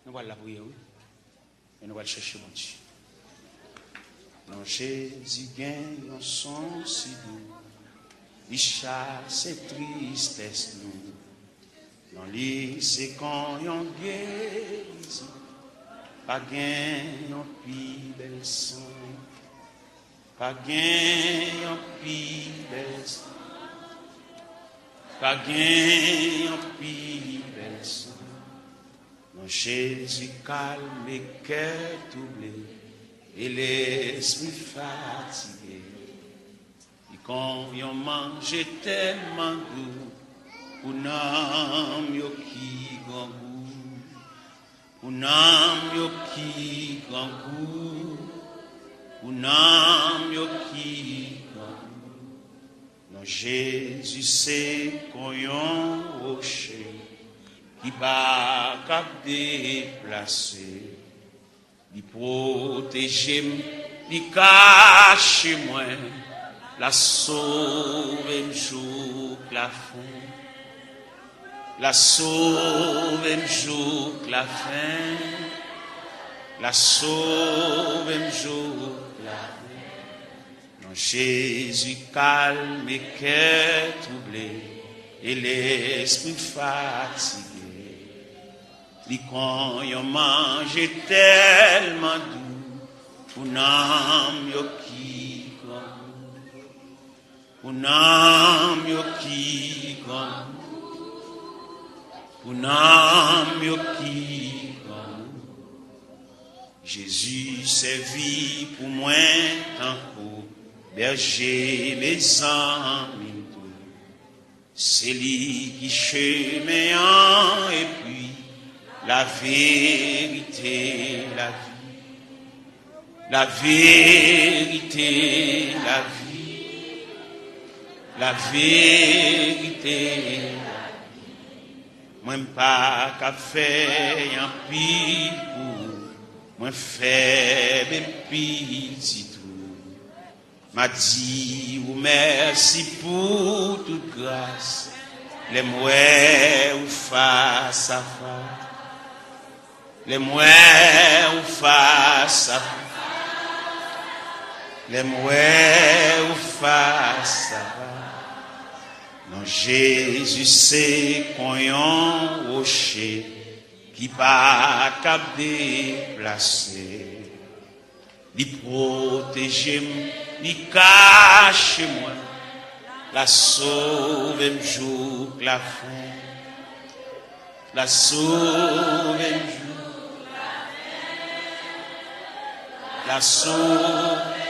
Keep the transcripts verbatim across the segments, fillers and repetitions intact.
Nou pral lapriyè, wi. Men nou pral chèche Bondye. Non Jezi gen yon son si dou, li chase tristès nou. Non li se kon yon gerizon, pa gen yon pi bèl son. Pa gen yon pi bèl son. Pa gen yon pi bèl son. Non Jezi kalme kè twouble e lespri fatige. Li kon yon manje tèlman dou pou nanm yo ki grangou. Pou nanm yo ki grangou, pou nanm yo ki grangou. Non Jezi se kon yon woche ki pa kab deplase. Li pwoteje m, li kache mwen, l a sove m jouk lafen. L a sove m jouk lafen. L a sove m jouk lafen. Non Jezi kalme kè twouble e lespri fatige. Li kon yon manje tèlman dou pou nanm yo ki grangou. Pou nanm yo ki grangou, pou nanm yo ki grangou. Jezi sèvi pou mwen tankou bèje, mezanmi m tou. Se li ki chemen an epi laverite, lavi. Laverite, lavi. Laverite, lavi. Mwen pa ka fè anpil pou ou. Mwen fèb e pitit ou. M a di ou mèsi pou tout gras. Lè m wè ou fas a fas. Lè m wè ou fas a fas. Lè m wè ou fas a fas. Non Jezi se kon yon woche ki pa kab deplase. Li pwoteje m, li kache mwen, l a sove m jouk lafen. L a sove m jouk lafen. L a sove m jouk lafen.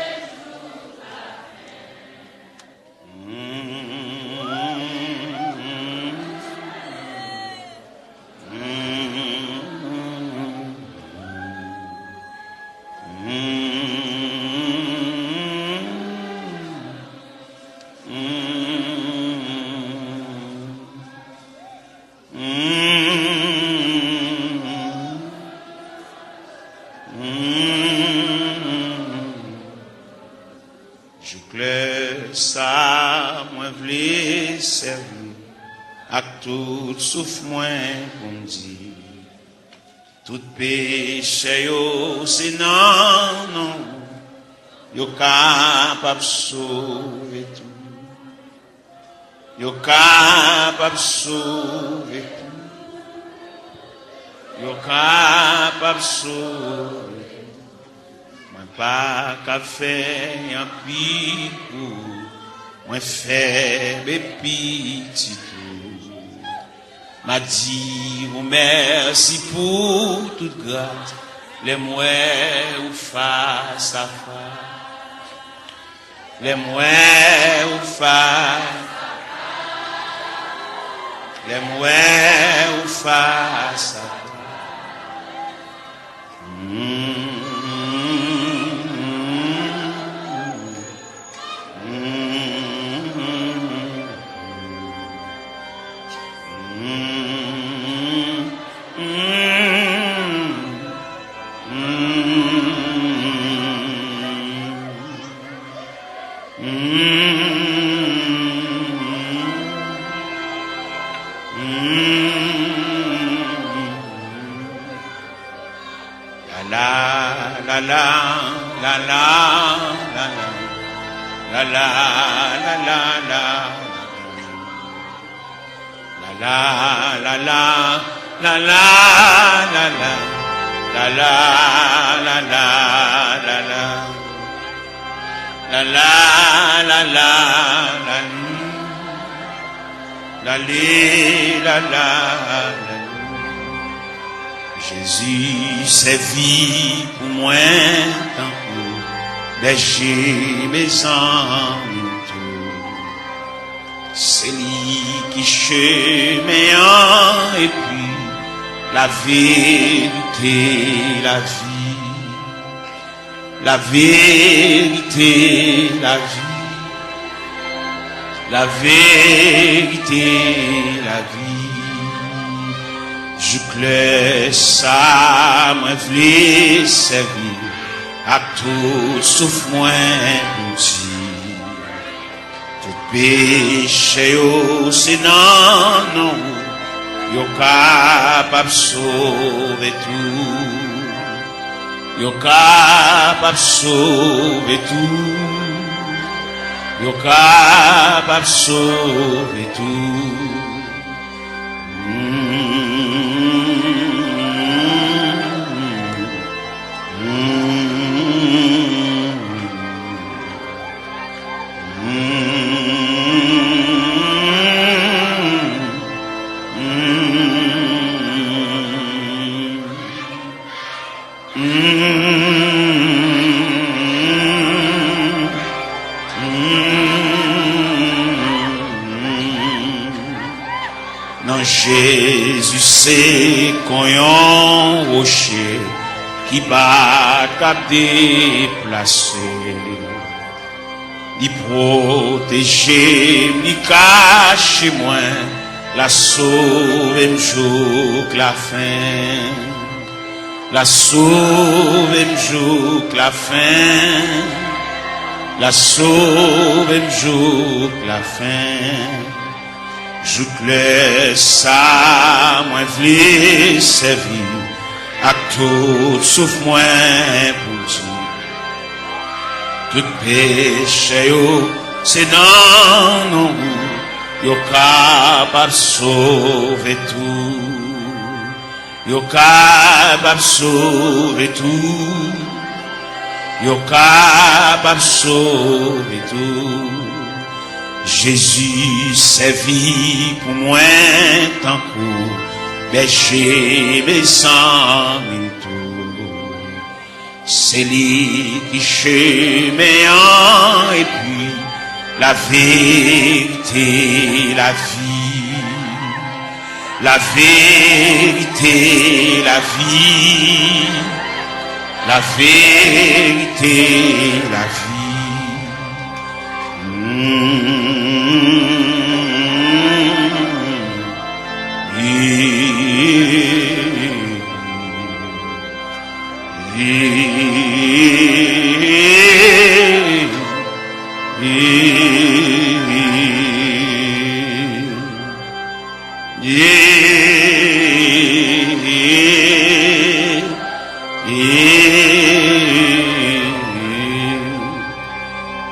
Jouk lè sa a, mwen vle sèvi ak tout souf mwen pou m di, tout peche yo se nan non w yo kapab sove tou. Yo kapab sove tou. Yo kapab sove tou. Mwen pa ka fè anpil pou ou. Mwen fèb e pitit ou. M a di ou mèsi pou tout gras. Lè m wè ou fas a fas. Lè m wè ou fas, lè m wè ou fas a fas. La, la, la, la, la, la, la. La, la, la, la, la, la. La, la, la, la, la. La, la, la, la, la, la, la, la. La, la, la, la, la, la. Lale, la, la, la. Jezi sèvi pou mwen tankou bèje mezanmi m tou. Se li ki chemen an epi laverite, lavi. Laverite, lavi. Laverite, lavi. Jouk lè sa mwen vle sèvi ak tout souf mwen pou di, tout peche yo se nan non ou yo kapab sove tou. Yo kapab sove tou. Yo kapab sove tou. Non Jezi se kon yon woche ki pa t kab deplase. Li pwoteje m, li kache mwen, l a sove m jouk lafen. L a sove m jouk lafen. L a sove m jouk lafen. Jouk lè sa mwen vle sèvi ak tout souf mwen pou di, tout peche yo se nan non ou yo kapab sove tou. Yo kapab sove tou. Yo kapab sove tou. Jezi sèvi pou mwen tankou bèje mezanmi m tou. Se li ki chemen an epi laverite, lavi. Laverite, lavi. Laverite, lavi.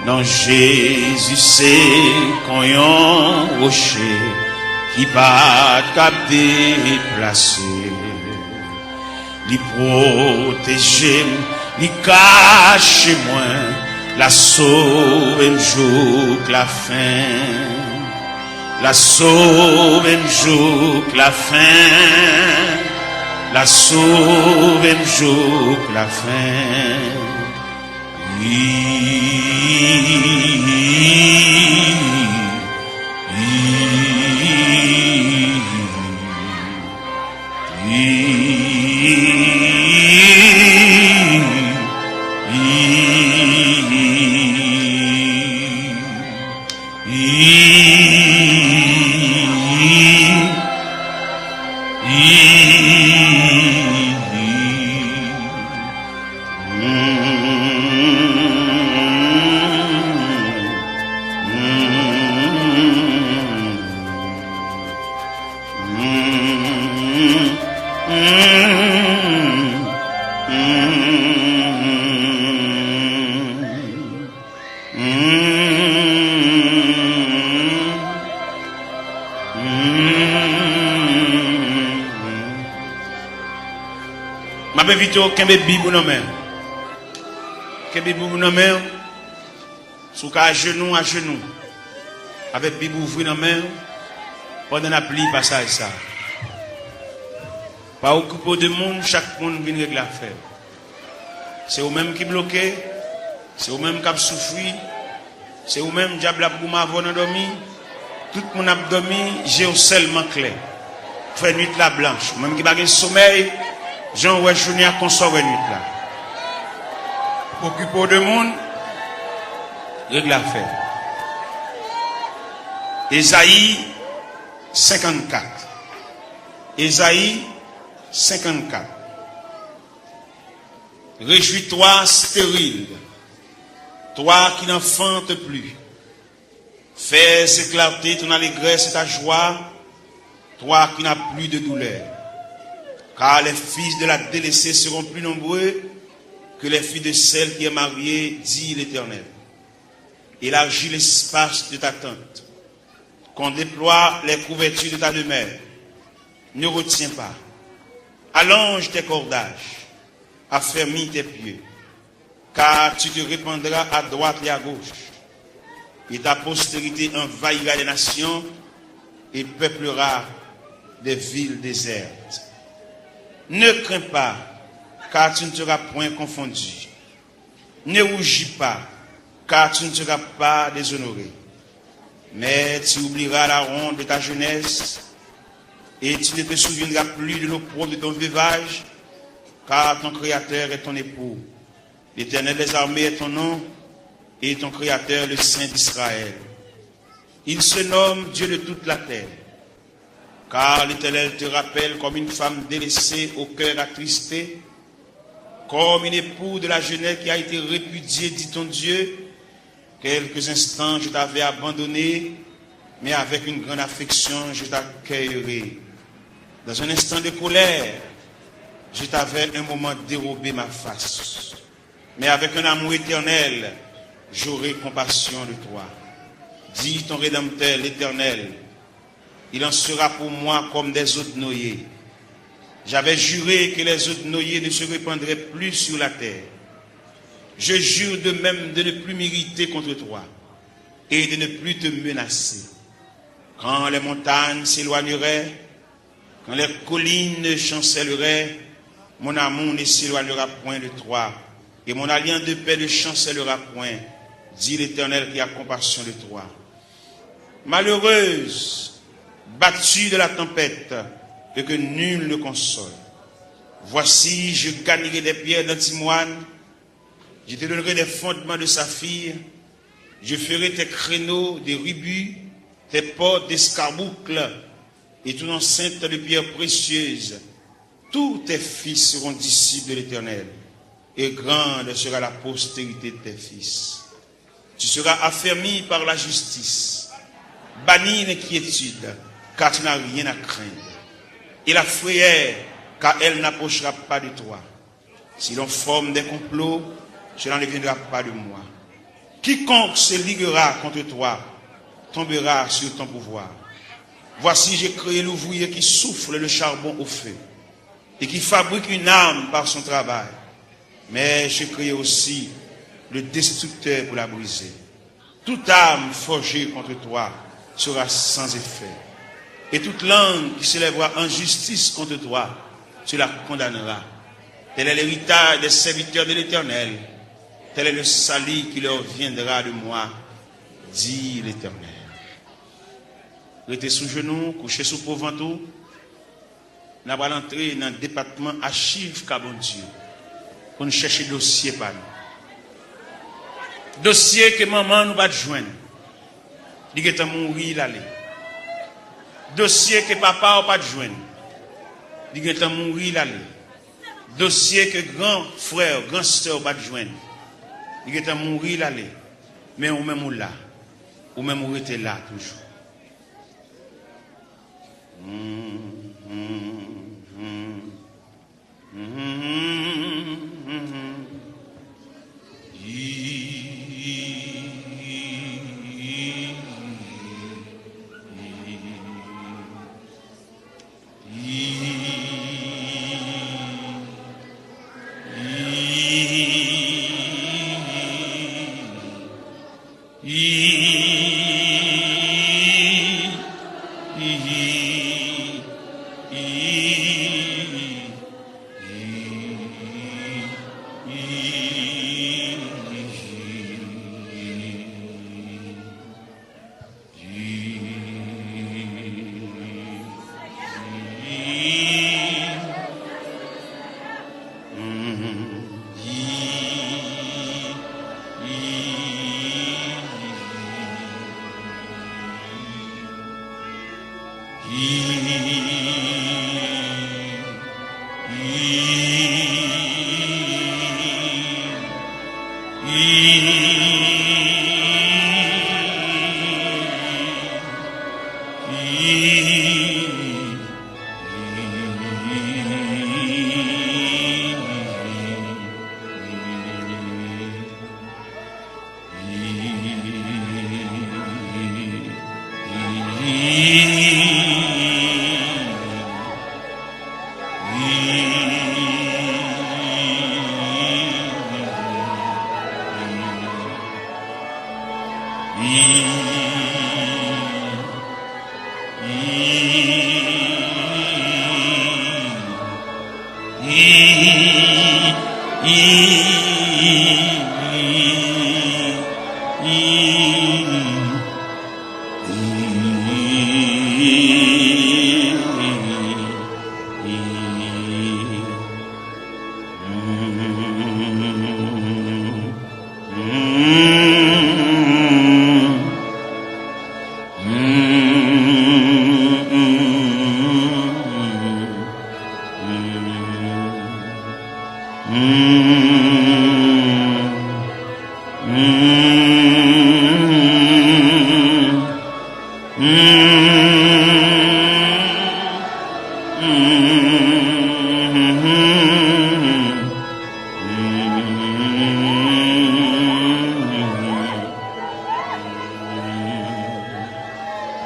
Non Jezi se kon yon woche ki pa t kab deplase. Li pwoteje m, li kache mwen, l a sove m jouk lafen. L a sove m jouk lafen. L a sove m jouk lafen. M ap envite w kenbe Bib ou nan men. Kenbe Bib ou nan men. Si w ka ajenou, ajenou. Avèk Bib ouvri nan men w, pandan n ap li pasaj sa a. Pa okipe w de moun, chak moun vin regle afè l. Se ou menm ki bloke, se ou menm k ap soufri, se ou menm dyab la ap goumen avè w nan dòmi. Tout moun ap dòmi, je w sèlman klè. Fè nwit la blanch. Ou menm ki pa gen somèy, jan w wè jounen an, konsa w wè nwit la. Okipe w de moun, regle afè. Ezayi senkannkat. Ezayi senkannkat. Réjouis-toi, stérile, toi qui n'enfantes plus. Fais éclater ton allégresse et ta joie, toi qui n'as plus de douleur. Car les fils de la délaissée seront plus nombreux que les fils de celle qui est mariée, dit l'Éternel. Élargis l'espace de ta tente, qu'on déploie les couvertures de ta demeure. Ne retiens pas. Allonge tes cordages, affermis tes pieux, car tu te répandras à droite et à gauche, et ta postérité envahira les nations et peuplera des villes désertes. Ne crains pas, car tu ne seras point confondu. Ne rougis pas, car tu ne seras pas déshonoré. Mais tu oublieras la honte de ta jeunesse, et tu ne te souviendras plus de l'opprobre de ton veuvage, car ton Créateur est ton époux. L'Éternel des armées est ton nom, et ton Créateur le Saint d'Israël. Il se nomme Dieu de toute la terre. Car l'Éternel te rappelle comme une femme délaissée au cœur attristé, comme un époux de la jeunesse qui a été répudié, dit ton Dieu. Quelques instants, je t'avais abandonné, mais avec une grande affection, je t'accueillerai. Dans un instant de colère, je t'avais un moment dérobé ma face. Mais avec un amour éternel, j'aurai compassion de toi. Dit ton Rédempteur, l'Éternel, il en sera pour moi comme des eaux de Noé. J'avais juré que les eaux de Noé ne se répandraient plus sur la terre. Je jure de même de ne plus m'irriter contre toi et de ne plus te menacer. Quand les montagnes s'éloigneraient, quand les collines chancelleraient, mon amour ne s'éloignera point de toi, et mon alliance de paix ne chancellera point, dit l'Éternel qui a compassion de toi. Malheureuse, battue de la tempête, et que nul ne console. Voici, je garnirai des pierres d'antimoine, je te donnerai des fondements de saphir, je ferai tes créneaux de rubis, tes portes d'escarboucle, et ton enceinte de pierres précieuses. Tous tes fils seront disciples de l'Éternel, et grande sera la postérité de tes fils. Tu seras affermi par la justice. Bannis l'inquiétude, car tu n'as rien à craindre, et la frayeur, car elle n'approchera pas de toi. Si l'on forme des complots, cela ne viendra pas de moi. Quiconque se liguera contre toi tombera sur ton pouvoir. Voici, j'ai créé l'ouvrier qui souffle le charbon au feu et qui fabrique une arme par son travail. Mais j'ai créé aussi le destructeur pour la briser. Toute arme forgée contre toi sera sans effet, et toute langue qui s'élèvera en justice contre toi, tu la condamneras. Tel est l'héritage des serviteurs de l'Éternel, tel est le salut qui leur viendra de moi, dit l'Éternel. Rete sou jenou, kouche sou po vant ou. N a pral antre nan depatman achiv ka Bondye pou n chèche dosye pa nou. Dosye ke manman nou pa t jwenn, li gentan mouri, l ale. Dosye ke papa w pa t jwenn, li gentan mouri, l ale. Dosye ke gran frè w, gran sè w pa t jwenn, li gentan mouri, l ale. Men ou menm ou la, ou menm ou rete la toujou.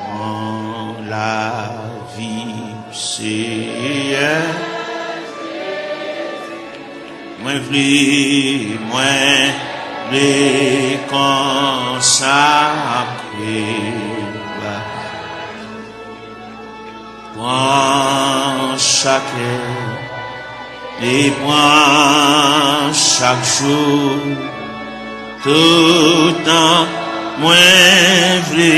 Pran lavi m, Seyè. Mwen vle, mwen vle konsakre m. Pran chak lè e pran chak jou, toutan mwen vle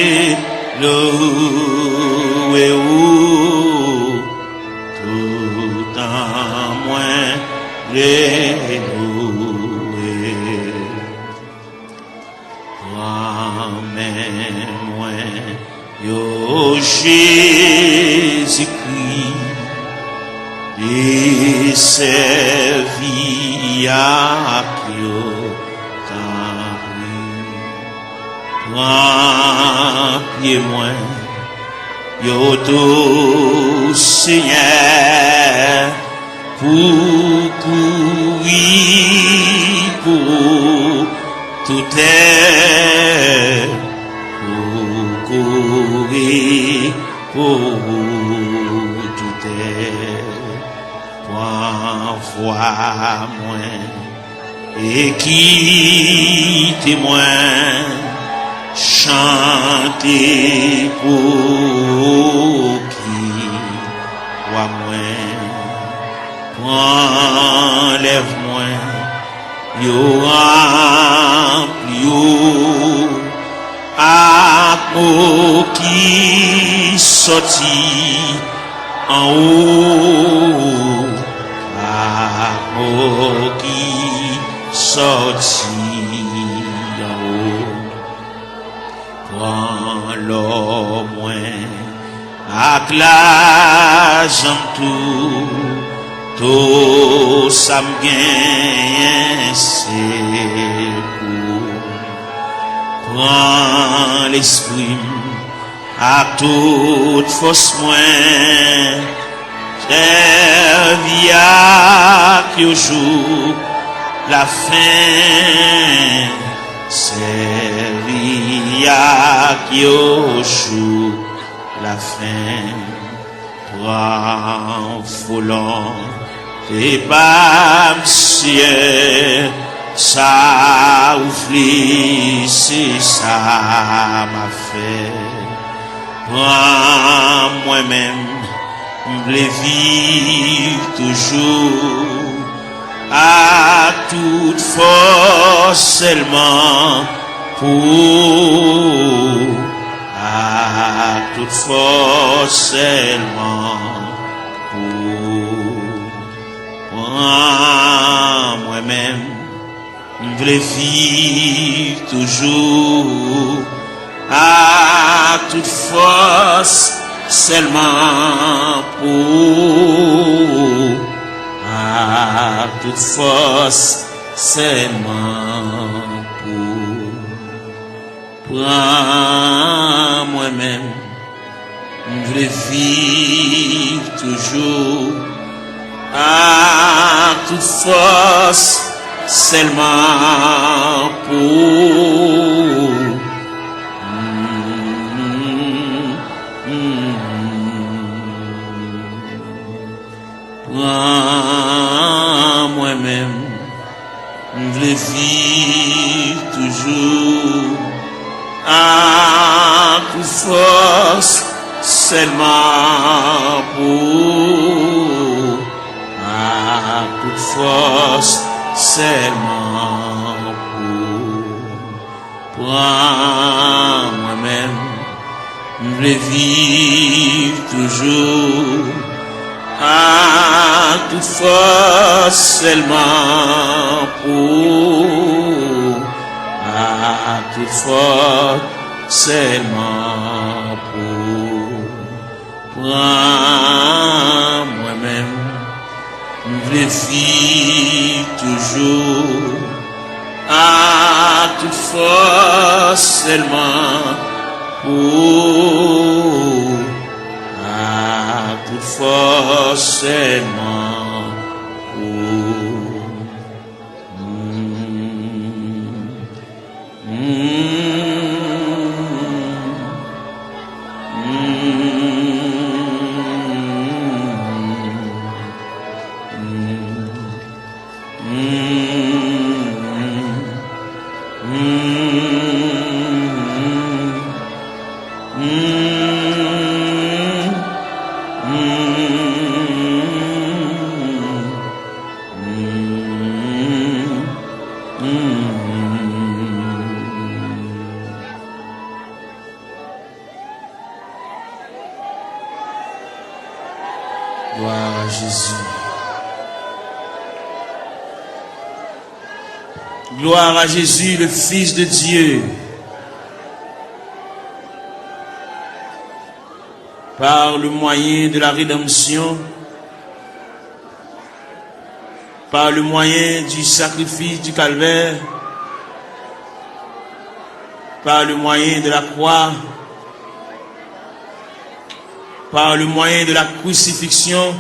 louwe ou, toutan mwen vle louwe. Pran men mwen yo, Jezikri, e sèvi ak yo, tanpri. Pran pye mwen yo tou, Senyè, pou kouri pou ou toulè, pou kouri pou ou toulè. Pran vwa mwen e kite mwen chante pou ou ki wa mwen. Pran lèv mwen, yo ranpli yo ak mo ki sòti anwo, ak mo ki sòti anwo. Pran lò mwen ak lajan m tou, tou sa m genyen se pou ou. Pran lespri m ak tout fòs mwen, sèvi ak yo jouk lafen, sèvi ak yo jouk lafen. Pran volonte pa m, Senyè, sa ou vle, se sa m ap fè. Pran mwen menm, m vle viv toujou ak tout fòs sèlman pou ou, ak tout fòs sèlman pou ou. Pran Mwen menm, m vle viv toujou ak tout fòs sèlman pou ou, ak tout fòs sèlman pou ou. Pran mwen menm, m vle viv toujou ak tout fòs sèlman pou ou. Pran mwen menm, m vle viv toujou ak tout fòs sèlman pou ou, ak tout fòs sèlman pou ou. Pran mwen menm, m vle viv toujou ak tout fòs sèlman pou ou, ak tout fòs sèlman pou ou. Pran mwen menm, m vle viv toujou ak tout fòs sèlman pou ou, ak tout fòs sèlman pou ou. Gloire à Jésus. Gloire à Jésus, le Fils de Dieu. Par le moyen de la rédemption, par le moyen du sacrifice du calvaire, par le moyen de la croix, par le moyen de la crucifixion,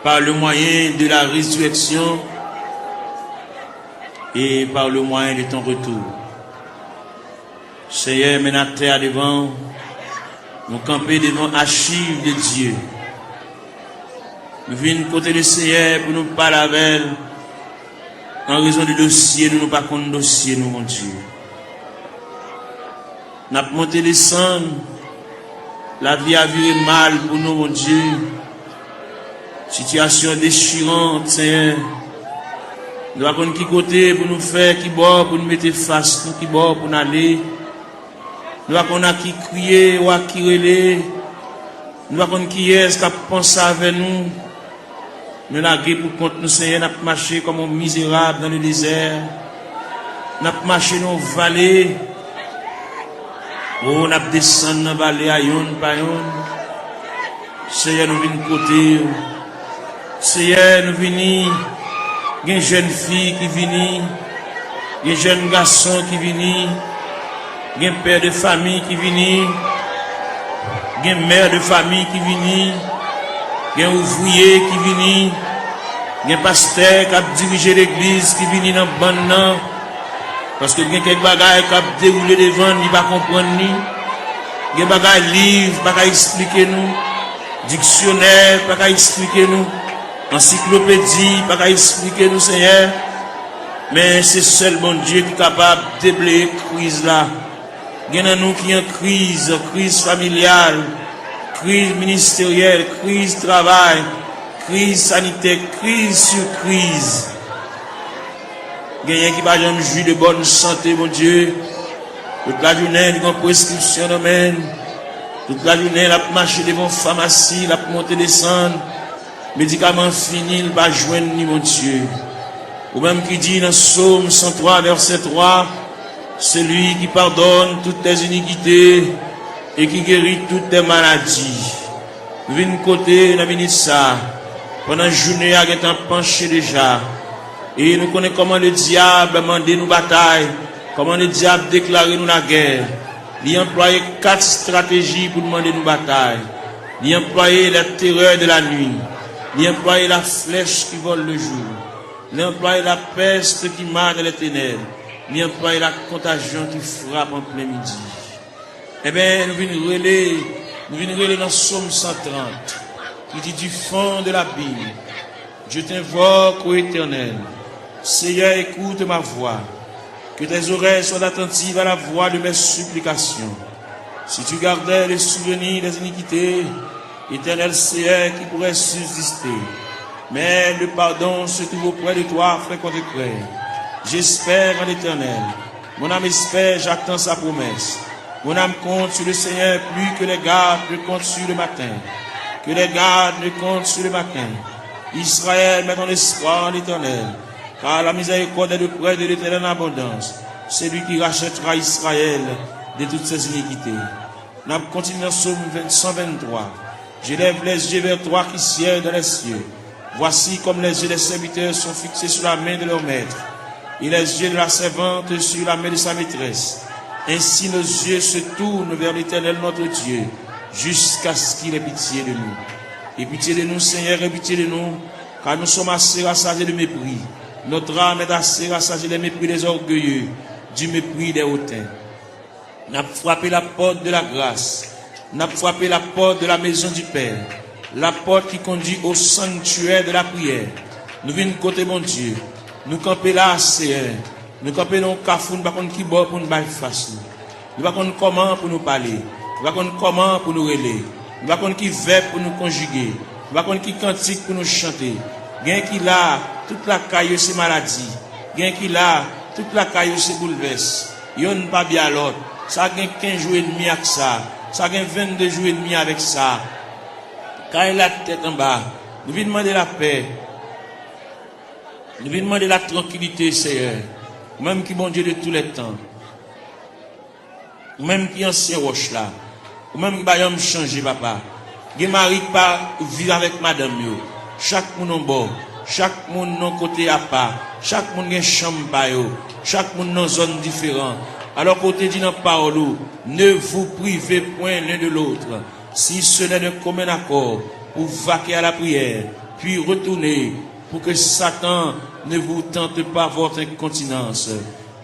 par le moyen de la résurrection et par le moyen de ton retour. Senyè, men n atè a devan w. Nou kanpe devan achiv de Dye. Nou vin kote Lesenyè pou nou pale avè l. An rezon de dosye nou, nou pa konn dosye nou, Bondye. N ap monte desann. Lavi a vire mal pou nou, Bondye. Sitiyasyon an dechiran, Senyè. Nou pa konn ki kote pou nou fè, ki bò pou nou mete fas nou, ki bò pou n ale. Nou pa konn a ki kriye ou a ki rele. Nou pa konn kiyès k ap panse avè nou. Nou lage pou kont nou, Senyè, n ap mache kòm yon mizerab nan le dezè. N ap mache nan yon vale. O, n ap desann nan vale a yonn pa yonn. Senyè, nou vin kote w. Senyè, nou vini. Gen jèn fi ki vini. Gen jèn gason ki vini. Gen pè de fami ki vini. Gen mè de fami ki vini. Gen ouvriye ki vini. Gen pastè k ap dirije legliz ki vini nan bann nan. Paske gen kèk bagay k ap dewoule devan n, li pa konprann li. Gen bagay liv pa ka eksplike nou. Diksyonè pa ka eksplike nou. Ansiklopedi pa ka eksplike nou, Senyè. Men se sèl Bondye ki kapab debleye kriz la. Gen nan nou ki an kriz, kriz familyal, kriz ministeryèl, kriz travay, kriz sanitè, kriz sou kriz. Genyen ki pa janm jwi de bòn sante, Bondye. Tout lajounen, li gen yon preskripsyon nan men l. Tout lajounen, l ap mache devan famasi, l ap monte desann. Medikaman fini, l pa jwenn li, Bondye. Ou menm ki di nan Sòm san twa, vèsè twa, Celui qui pardonne toutes tes iniquités et qui guérit toutes tes maladies. Nou vin kote nan minit sa, pandan jounen a gentan panche deja, e nou konnen kòman ledyab mande nou batay, kòman ledyab deklare nou lagè. Li anplwaye kat estrateji pou l mande nou batay. Li anplwaye la terreur de la nuit. Li anplwaye la flèch ki vòl le jou. Li anplwaye la peste qui mord dans les ténèbres. Li anplwaye la contagion qui frappe en plein midi. Ebyen, nou vin rele, nou vin rele nan Sòm san trant, ki di, du fond de l'abîme, je t'invoque, ô Éternel. Seigneur, écoute ma voix. Que tes oreilles soient attentives à la voix de mes supplications. Si tu gardais le souvenir des iniquités, Éternel Seigneur, qui pourrait subsister? Mais le pardon se trouve auprès de toi, frère contre frère. J'espère en l'Éternel. Mon âme espère, j'attends sa promesse. Mon âme compte sur le Seigneur plus que les gardes ne comptent sur le matin. Que les gardes ne comptent sur le matin. Israël, mets ton espoir en l'Éternel, car la miséricorde est auprès de l'Éternel en abondance, celui qui rachètera Israël de toutes ses iniquités. N ap kontinye nan Sòm ven-, san venntwa. J'élève les yeux vers toi qui sièges dans les cieux. Voici comme les yeux des serviteurs sont fixés sur la main de leur maître, et les yeux de la servante sur la main de sa maîtresse. Ainsi nos yeux se tournent vers l'Éternel notre Dieu, jusqu'à ce qu'il ait pitié de nous. Aie pitié de nous, Seigneur, aie pitié de nous, car nous sommes assez rassasiés de mépris. Notre âme est assez rassasiée des mépris des orgueilleux, du mépris des hautains. N ap frape la pòt de la gras. N ap frape la pòt de la maison du Père. La porte qui conduit au sanctuaire de la prière. Nou vin kote Bondye. Nou kanpe la, Seyè. Nou kanpe nan yon kafou, nou pa konn ki bò pou nou bay fas nou. Nou pa konn kòman pou nou pale. Nou pa konn kòman pou nou rele. Nou pa konn ki vèb pou nou konjige. Nou pa konn ki kantik pou nou chante. Gen ki la, tout lakay yo se maladi. Gen ki la, tout lakay yo se boulvès. Yonn pa byen a lòt. Sa gen kenz jou edmi ak sa. Sa gen vennde jou edmi avèk sa. Kay la tèt anba. Nou vin mande lapè. Nou vin mande la trankilite, Seyè. Ou menm ki Bondye de tou lè tan. Ou menm ki ansyen wòch la. Ou menm ki pa janm chanje, papa. Gen mari ki pa viv avèk madanm yo. Chak moun yon bò. Chak moun yon kote apa. Chak moun gen chanm pa yo. Chak moun nan zòn diferan. Alò ke w te di nan pawòl ou, ne vous privez point l'un de l'autre, si ce n'est d'un commun accord, pour vaquer à la prière, puis retournez, pour que Satan ne vous tente pas votre incontinence.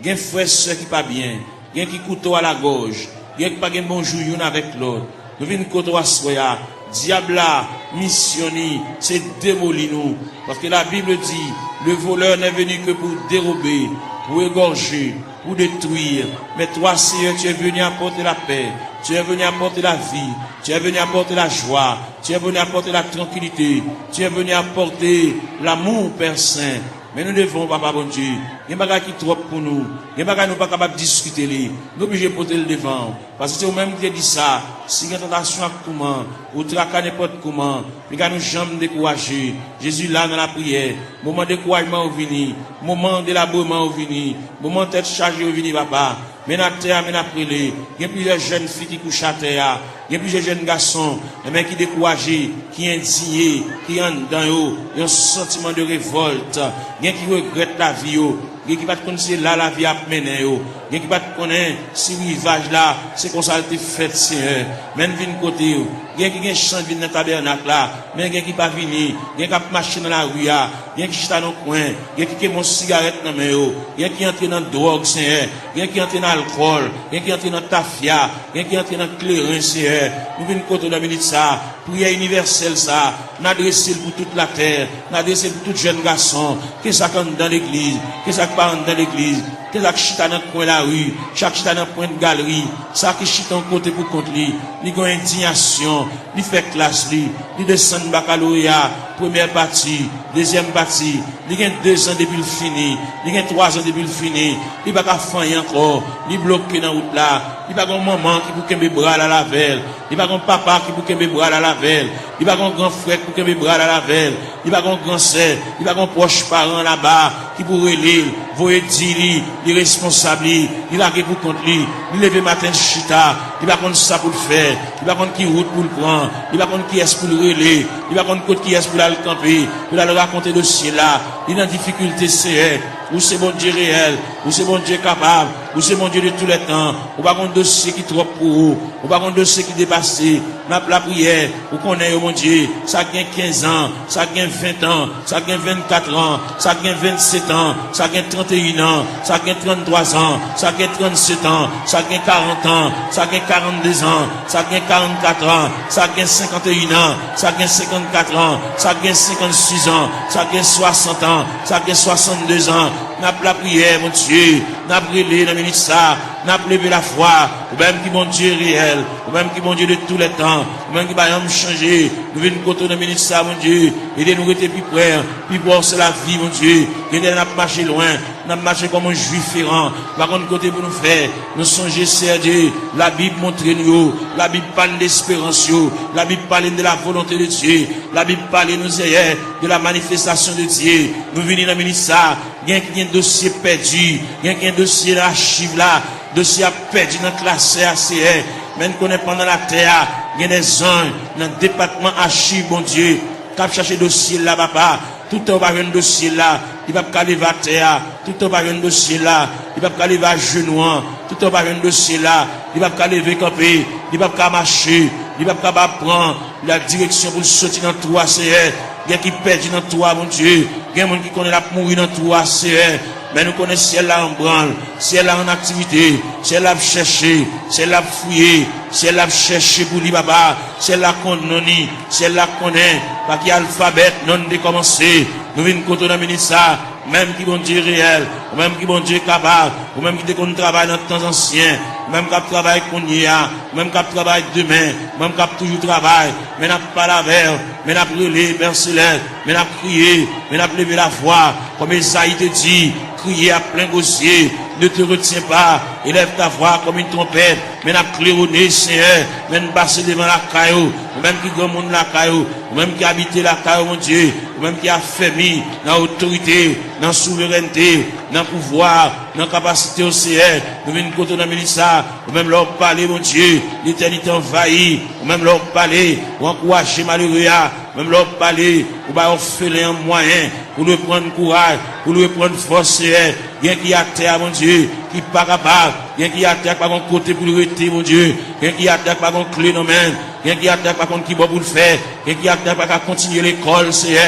Gen frè, sè ki pa byen, gen ki kouto a lagòj, gen ki pa gen bon jou youn avèk lòt. Nou vin kote w aswè a. Dyab la, misyon li, se demoli nou. Paske la Bible dit, le voleur n'est venu que pour dérober, pour égorger, pour détruire. Mais toi, Seigneur, tu es venu apporter la paix, tu es venu apporter la vie, tu es venu apporter la joie, tu es venu apporter la tranquillité, tu es venu apporter l'amour, Père Saint. Men nou devan w, Papa Bondye. Gen bagay ki twòp pou nou. Gen bagay nou pa kapab diskite li. Nou oblije pote l devan w. Paske se ou menm ki te di sa, si gen tantasyon ak touman, ou traka nenpòt kouman, piga nou janm dekouraje. Jezi la nan lapriyè. Moman dekourajman yo vini. Moman delabreman yo vini. Moman tèt chaje yo vini, Papa. Men n atè a, men n ap rele. Gen plizyè jèn fi ki kouche atè a. Gen plizyè jèn gason, enben, ki dekouraje, ki endiye, ki anndan yo yon santiman de revòlt. Gen ki regrèt lavi yo. Gen ki pa t konn se la lavi a ap mennen yo. Gen ki pa t konnen si rivaj la, se konsa l te fèt, Seyè. Men n vin kote w. Gen ki gen chans vin nan tabènak la, men gen ki pa vini. Gen k ap mache nan lari a. Gen ki chita nan kwen. Gen ki kenbe yon sigarèt nan men yo. Gen ki antre nan dwòg, Seyè. Gen ki antre nan alkòl. Gen ki antre nan tafya. Gen ki antre nan kleren, Seyè. Nou vin kote w nan minit sa a. Priyè inivèsèl sa a, n adrese l pou tout latè. N adrese l pou tout jèn gason. Ke sa k anndan legliz, ke sa k pa anndan legliz. Sa k chita nan kwen lari, sa k chita nan pwent galri, sa ki chita yon kote pou kont li, li gen yon endiyasyon, li fè klas li, li desann bakaloreya, premyè pati, dezyèm pati, li gen dezan depi l fini, li gen twazan depi l fini, li pa ka fè anyen ankò, li bloke nan wout la, li pa gen yon manman ki pou kenbe bra l al avè l, li pa gen yon papa ki pou kenbe bra l al avè l, li pa gen yon gran frè ki pou kenbe bra l al avè l, li pa gen yon gran sè, li pa gen yon pwòch paran laba ki pou rele l, voye di li, li responsab li, li lage pou kont li, li leve maten l chita, li pa konn sa pou l fè, li pa konn ki wout pou l pran, li pa konn kiyès pou l rele, li pa konn kot kiyès pou l al kanpe, pou l al rakonte dosye l la, li nan difikilte, Seyè. Ou se Bondye reyèl, ou se Bondye kapab, ou se Bondye de tou lè tan. Ou pa gen dosye ki twòp pou ou, ou pa gen dosye ki depase. N ap lapriyè, ou konnen yo, Bondye, sa k gen kenz an, sa k gen ven an, sa k gen vennkat an, sa k gen vennset an, sa k gen tranteyin an, sa k gen tranntwa an, sa k gen trannset an, sa k gen karant an, sa k gen karannde an, sa k gen karannkat an, sa k gen senkanteyin an, sa k gen senkannkat an, sa k gen senkannsis an, sa k gen swasant an, sa k gen swasannde an. N ap lapriyè, Bondye, n ap rele nan minit sa, n ap leve lafwa, ou menm ki Bondye reyèl, ou menm ki Bondye de tou lè tan, ou menm ki pa janm chanje. Nou vin kote w nan minit sa, Bondye, ede nou rete pi pre, pi pre w se lavi, Bondye. Gen lè n ap mache lwen, n ap mache kòm yon jwi feran, pa konn kote pou nou fè. Nou sonje, Seyè Dye, Labib montre nou yo, Labib pale de esperans yo, Labib pale de la volonte de Dye, Labib pale nou, Seyè, de la manifestasyon de Dye. Nou vini nan minit sa, gen ki gen dosye pèdi, gen ki gen dosye nan achiv la, dosye a pèdi nan klasè a, Seyè. Men n konnen pandan latè a, gen de zanj nan depatman achiv, Bondye, k ap chache dosye l la, papa. Toutan yo pa jwenn dosye l la, li p ap ka leve atè a. Toutan yo pa jwenn dosye l la, li p ap ka leve ajenou an. Toutan yo pa jwenn dosye l la, li p ap ka leve kanpe, li p ap ka mache, li p ap ka ba pran la direksyon pou l soti nan twou a, Seyè. Gen ki pèdi nan twou a, Bondye. Gen moun ki konnen l ap mouri nan twou a, Seyè. Men nou konnen syèl la an branl, syèl la an aktivite, syèl la ap chèche, syèl la ap fouye, syèl la ap chèche pou li, papa. Syèl la konn non li, syèl la konnen pa ki alfabè non li te kòmanse. Nou vin kote w nan minit sa, ou menm ki Bondye reyèl, ou menm ki Bondye kapab, ou menm ki te konn travay nan tan ansyen, ou menm k ap travay kounye a, ou menm k ap travay demen, ou menm k ap toujou travay, men n ap pale avè w, men n ap rele, Pè Selès, men n ap kriye, men n ap leve lavwa, kòm Ezayi te di, crier à plein gosier, ne te retiens pas, élève ta voix comme une trompette, men n ap klewone, Seyè, men n pase devan lakay ou, ou menm ki granmoun lakay ou, ou menm ki abite lakay ou, Bondye, ou menm ki afèmi nan otorite, nan souverènte, nan pouvwa, nan kapasite w, Seyè. Nou vin kote w nan minit sa, ou menm lè w pale, Bondye, letènite anvayi, ou menm lè w pale, ou ankouraje malere a, menm lè w pale, ou bay òfelen an mwayen pou l reprann kouraj, pou l reprann fòs, Seyè. Gen ki atè a, Bondye, ki pa kapab. Gen ki atè a ki pa gen kote pou l rete, Bondye. Gen ki atè a ki pa gen kle nan men l. Gen ki atè a ki pa konn ki bò pou l fè. Gen ki atè a ki pa ka kontinye lekòl, Seyè.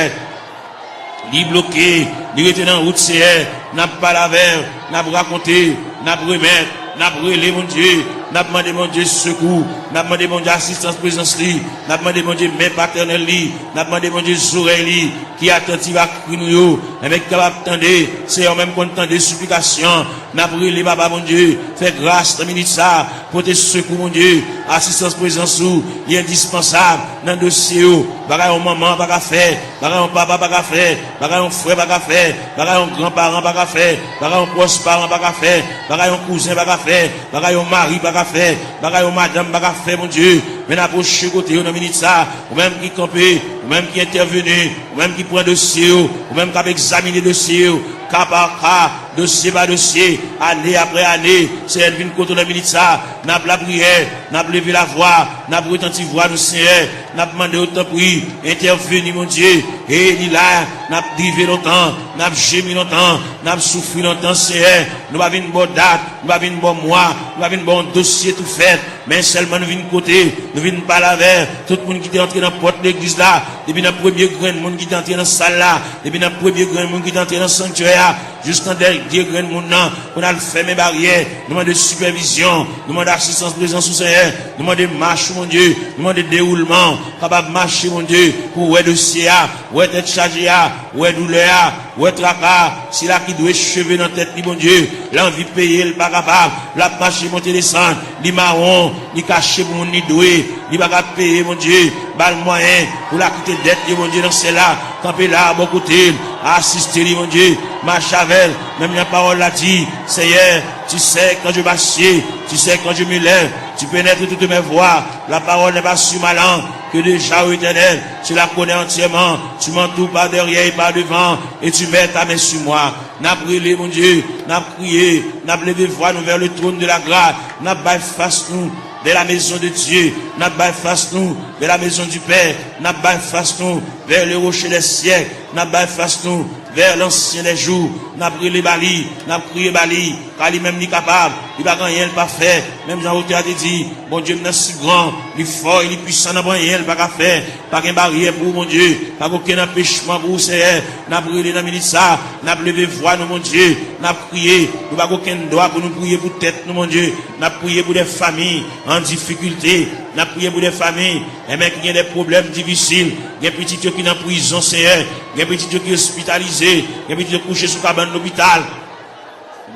Li bloke, li rete nan wout, Seyè. N ap pale avè l, n ap rakonte, n ap remèt, n ap rele, Bondye. N ap mande, Bondye, sekou. N ap mande, Bondye, asistans prezans li. N ap mande, Bondye, men patènèl li. N ap mande, Bondye, zorèy li, ki atantiv a kri nou yo. Enben, ki kapab tande, Seyè, ou menm konn tande siplikasyon. N ap rele, Papa, Bondye, fè gras nan minit sa. Pote sekou, Bondye. Asistans prezans ou, li endispansab nan dosye yo. Bagay yon manman pa ka fè, bagay yon papa pa ka fè, bagay yon frè pa ka fè, bagay yon gran paran pa ka fè, bagay yon pwòch paran pa ka fè, bagay yon kouzen pa ka fè, bagay yon mari pa ka fè, bagay yon madanm pa ka fè, Bondye. Men n apwoche kote yo nan minit sa. Ou menm ki kanpe, ou menm ki entèveni, ou menm ki pran dosye yo, ou menm k ap egzamine dosye yo, ka pa ka, dosye pa dosye, ane apre ane, Seyè, n vin kote w nan minit sa, n ap lapriyè, n ap leve lavwa, n ap retanti vwa nou, Seyè, n ap mande w, tanpri, entèveni, Bondye, e li la, n ap drive lontan, n ap jemi lontan, n ap soufri lontan, Seyè, nou pa vin ba w dat, nou pa vin ba w mwa, nou pa vin ba w yon dosye tou fèt, men sèlman nou vin kote, nou vin pale avè tout moun ki te antre nan pòt legliz la, depi nan premye grenn moun ki te antre nan sal la, depi nan premye grenn moun ki te antre nan sanktyè a, Jiskan dènye grenn moun nan, pou n al fèmen baryè. Nou mande sipèvizyon, nou mande asistans prezans ou, Senyè. Nou mande mach ou, Bondye. Nou mande dewoulman, kapab mache, Bondye, pou wè dosye a, wè tèt chaje a, wè doulè a, wè traka a. Sila ki dwe cheve nan tèt li, Bondye, l anvi peye, l pa kapab, l ap mache monte desann, li mawon, li kache pou moun li dwe, li pa ka peye, Bondye, ba l mwayen pou l akite dèt li, Bondye, nan syèl la, kanpe la, bò kote l, asiste li, Bondye, mache avè l, menm jan pawòl la di, Seyè, tu sais quand je m'assieds, tu sais quand je me lève, tu pénètres toutes mes voies, la parole n'est pas sur ma langue, que déjà, ô Éternel, cela connaît entièrement, tu m'entoures par derrière et par devant, et tu mets ta main sur moi. N ap rele, Bondye, n ap kriye, n ap leve vwa nou vers le trône de la grâce, n ap bay fas nou vers la maison de Dieu, n ap bay fas nou vers la maison du Père, n ap bay fas nou vers le rocher des siècles, n ap bay fas nou vers l'ancien des jours, n ap rele ba li, n ap kriye ba li, ka li menm li kapab, li pa gen anyen l pa fè, menm jan otè a te di, Bondye m nan si gran, li fò e li pwisan, nan pa anyen l pa ka fè, pa gen baryè pou ou, Bondye, pa gen okenn anpechman pou ou, Seyè, n ap rele nan minit sa, n ap leve vwa nou, Bondye, n ap kriye, nou pa gen okenn dwa pou nou priye pou tèt nou, Bondye, n ap priye pou de fanmi an difikilte, n ap priye pou de fanmi, enben, ki gen de pwoblèm difisil, gen pitit yo ki nan prizon, Seyè, gen pitit yo ki ospitalize, gen pitit yo kouche sou kabann lopital.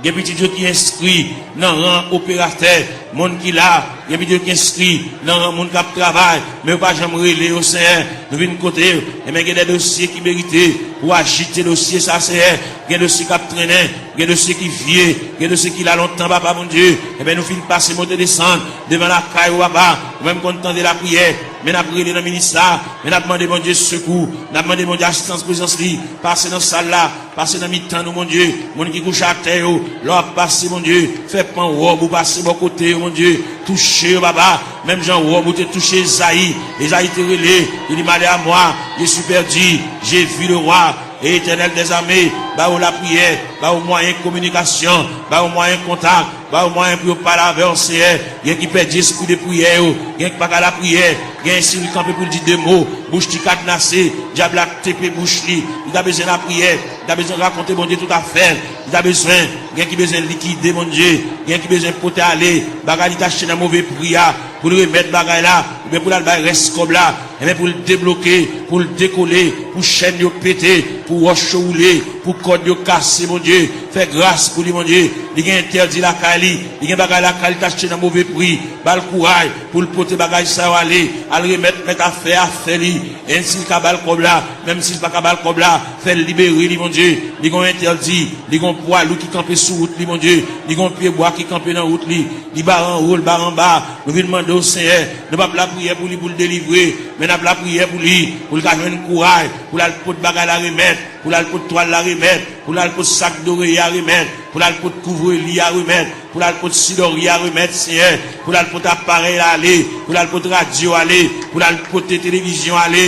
Gen pitit yo ki enskri nan ran operatè, moun ki la, gen pitit yo ki enskri nan ran moun k ap travay, men yo pa janm rele yo, Senyè. Nou vin kote yo, enben gen de dosye ki merite pou ajite dosye sa, Senyè. Gen dosye k ap trennen, gen dosye ki vye, gen dosye ki la lontan, Papa Bondye. Enben nou fin pase monte desann devan lakay ou, Papa. Ou menm konn tande lapriyè, men n ap rele nan minit sa, men n ap mande Bondye sekou, n ap mande Bondye asistans prezans li, pase nan sal la, pase nan mitan nou, Bondye. Moun ki kouche atè yo, lè w ap pase, Bondye, fè pan wòb ou pase bò kote yo, Bondye. Touche yo, Papa, menm jan wòb ou te touche Ezayi. Ezayi te rele, li di, malheur à moi, je suis perdu, j'ai vu le roi, et Éternel des armées, ba yo lapriyè, ba yo mwayen kominikasyon, ba yo mwayen kontak, ba yo mwayen pou yo pale avè w, Senyè. Gen ki pèdi espri de priyè yo, gen ki pa ka lapriyè, gen si l kanpe pou l di de mo, bouch li kadnase, dyab la tepe bouch li, li ta bezwen lapriyè, li ta bezwen rakonte Bondye tout afè l, li ta bezwen, gen ki bezwen likide Bondye, gen ki bezwen pote ale bagay li t achte nan move pri a, pou l remèt bagay la, oubyen pou l al bay rès kòb la, enben pou l debloke, pou l dekole, pou chèn yo pete, pou wòch yo woule, pou kòd yo kase, Bondye. Fè gras pou li, Bondye. Li gen entèdi lakay li, li gen bagay lakay li t achte nan move pri. Ba l kouray pou l pote bagay sa yo ale, al remèt mèt afè a afè li. Enn si l ka ba l kòb la, menm si l pa ka ba l kòb la, fè l libere li, Bondye. Li gen yon entèdi, li gen yon pwa lou ki kanpe sou wout li, Bondye. Li gen yon pyebwa ki kanpe nan wout li. Li bare anwo, li bare anba. Nou vin mande w, Senyè, nou p ap lapriyè pou li pou l delivre, men n ap lapriyè pou li, pou l ka jwenn kouray, pou l al pot bagay la remèt, pou l al pot twal la remèt, pou l al pot sak doreye a remèt, pou l al pot kouvre li a remèt, pou l al pot sidòri a remèt, Senyè, pou l al pot aparèy la ale, pou l al pot radyo ale, pou l al pote televizyon ale,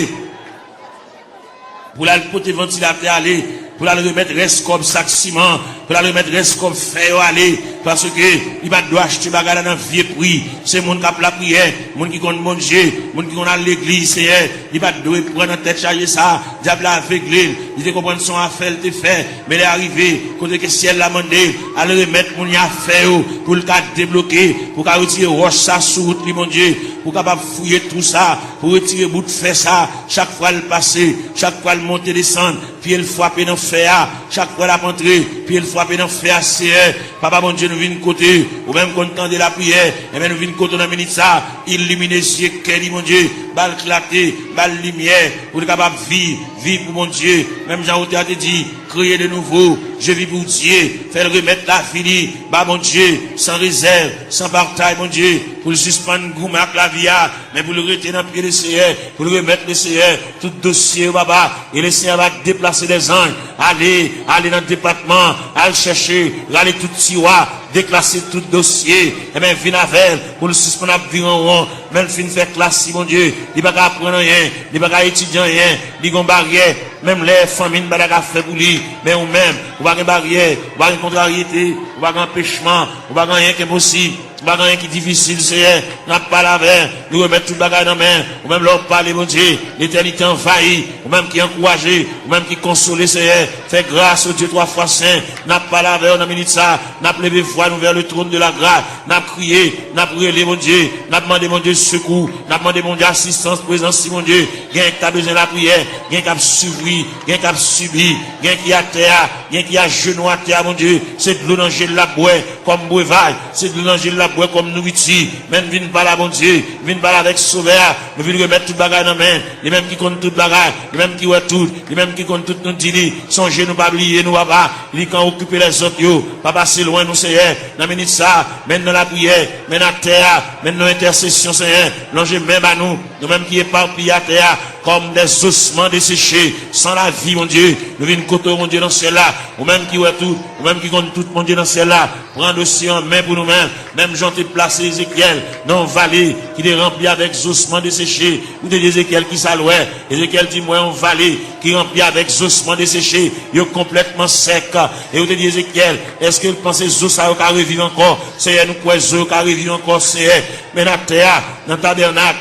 pou l al pote vantilatè ale, pou l al remèt rès kòb sak siman, pou l al remèt rès kòb fè yo ale, paske li pa t dwe achte bagay la nan vye pri. Se moun k ap lapriyè, moun ki konn Bondye, moun ki konn al legliz, Senyè, li pa t dwe pran nan tèt chaje sa. Dyab la avegle l, li te konprann se yon afè l te fè, men lè a rive, kote ke syèl la mande l al remèt moun yo afè yo, pou l ka debloke, pou ka retire wòch sa sou wout li, Bondye, pou kapab fouye twou sa, pou retire bout fè sa, chak fwa l pase, chak fwa l monte desann, pye l frape nan fè a, chak fwa l ap antre, pye l frape nan fè a, Seyè. Papa Bondye, nou vin kote ou menm konn tande lapriyè, enben nou vin kote w nan minit sa, ilimine zye kè li, Bondye, ba l klate, ba l limyè, pou l kapab viv, viv pou Bondye, menm jan otè a te di, créé de nouveau, je vis pour Dieu, fè l remèt lavi li ba Bondye, san rezèv, san patay, Bondye, pou l sispann goumen ak lavi a, men pou l rete nan pye Leseyè, pou l remèt Leseyè tout dosye yo, Papa. E Leseyè va deplase dèzanj, ale, ale nan depatman, al chèche, rale tout tiwa, deklase tout dosye, enben vin avè l, pou l sispann ap vire an won, men l fin fè klas li, Bondye, li pa ka aprann anyen, li pa ka etidye anyen, li gon baryè, menm lè fanmi n pa ta ka fè pou li, men ou menm, ou pa gen baryè, ou pa gen kontraryete, ou pa gen anpechman, ou pa gen anyen ki enposib. Pa gen anyen ki difisil, Seyè. N ap pale avè w. Nou remèt tout bagay nan men w. Ou menm, lè w pale, Bondye, letènite anvayi. Ou menm ki ankouraje, ou menm ki konsole, Seyè. Fè gras, o Dye twa fwa sen. N ap pale avè w nan minit sa. N ap leve vwa nou vè le trône de la grâce. N ap kriye, n ap rele, Bondye. N ap mande, Bondye, sekou. N ap mande, Bondye, asistans, prezans li, Bondye. Gen k ta bezwen lapriyè, gen k ap soufri, gen k ap sibi, gen ki atè a, gen ki ajenou atè a, Bondye. Se dlo nan je l l ap bwè kòm brevaj. Se dlo nan je l l ap bwè kòm nouriti. Men n vin pale a Bondye, n vin pale avèk Sovè a. Nou vin remèt tout bagay nan men l. Li menm ki konn tout bagay, li menm ki wè tout, li menm ki konn tout, nou di li. Sonje nou, pa bliye nou, Papa. Li k an okipe lèzòt yo. Pa pase lwen nou, Seyè. Nan minit sa, men n nan lapriyè, men n atè a, men n nan entèsesyon, Seyè. Lonje men ba nou, nou menm ki epapiye atè a, comme des ossements desséchés, sans la vie, Bondye. Nou vin kote w, Bondye, nan syèl la. Ou menm ki wè tout, ou menm ki konn tout, Bondye, nan syèl la. Pran dosye an men pou nou menm. Menm jan w te plase Ezekyèl nan yon vale ki te ranpli avèk zosman deseche. Ou te di Ezekyèl ki sa l wè. Ezekyèl di, "M wè yon vale ki ranpli avèk zosman deseche. Yo konplètman sèk." E ou te di Ezekyèl, "Èske w panse zo sa yo ka reviv ankò?" Seyè, nou kwè zo yo ka reviv ankò, Seyè. Men atè a, nan tabènak,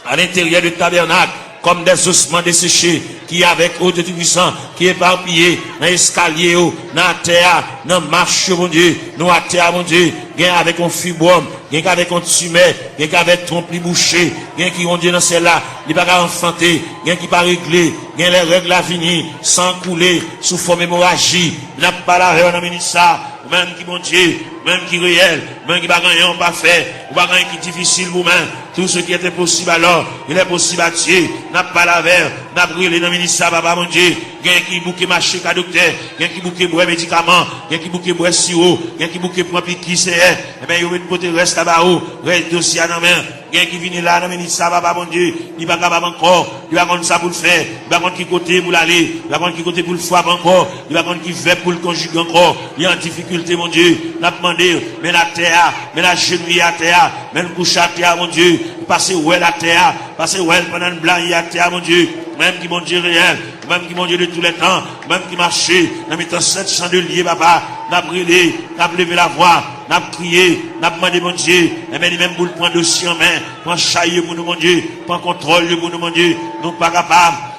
à l'intérieur de tabernacle, comme des ossements desséchés, ki avèk, o Dye Toupisan, ki epapiye nan eskalye yo, nan atè a, nan mach yo, Bondye, nou atè a, Bondye, gen avèk yon fibwòm, gen k avèk yon timè, gen k avèk twonp li bouche, gen ki, Bondye, nan syèl la, li pa ka anfante, gen ki pa regle, gen lè règ la vini, san koule, sou fòm emoraji, n ap pale avè w nan minit sa, ou menm ki Bondye, ou menm ki reyèl, ou menm ki pa gen anyen w pa fè, ou pa gen anyen ki difisil pou men. Tout ce qui est impossible alors, il est possible à Dieu. N ap pale avè w, n ap rele nan minit sa, Papa Bondye. Gen ki bouke mache ka doktè, gen ki bouke bwè medikaman, gen ki bouke bwè siwo, gen ki bouke pran piki, Seyè. Enben, yo vin pote rès la ba ou, rès dosye a nan men. Gen ki vini la nan minit sa, Papa Bondye, li pa kapab ankò, li pa konn sa pou l fè, li pa konn ki kote pou l ale, li pa konn ki kote pou l frape ankò, li pa konn ki vèb pou l konjige ankò, li an difikilte, Bondye. N ap mande w, men atè a, men ajenouye atè a, men kouche atè a, Bondye, pase wè l atè a, pase wè l pandan l blayi atè a, Bondye. Ou menm ki Bondye reyèl, ou menm ki Bondye de tou lè tan, ou menm ki mache nan mitan sèt chan de lye, Papa, n ap rele, n ap leve lavwa, n ap kriye, n ap mande Bondye, enben li menm pou l pran dosye an men, pran chay yo pou nou, Bondye, pran kontwòl yo pou nou, Bondye, nou pa kapab.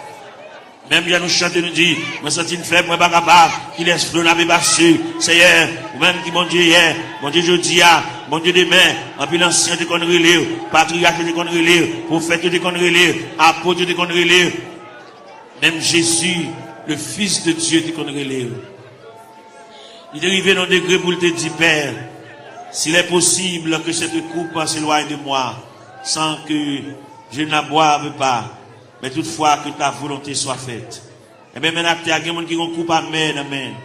Menm jan nou chante, nou di, "Mwen santi m fèb, mwen pa kapab, kilès flon ap epase?" Seyè, ou menm ki Bondye yè, Bondye jodi a, Bondye demen, anpil ansyen te konn rele w, patriyach yo te konn rele w, pwofèt yo te konn rele w, apot yo te konn rele w. Menm Jezi, le Fils de Dieu, te konn rele w. Li te rive nan degre pou l te di, "Pè, s'il est possible que cette coupe s'éloigne de moi, sans que je ne la boive pas, mais toutefois que ta volonté soit faite." Enben, men atè a, gen moun ki gen yon koup amè nan men l.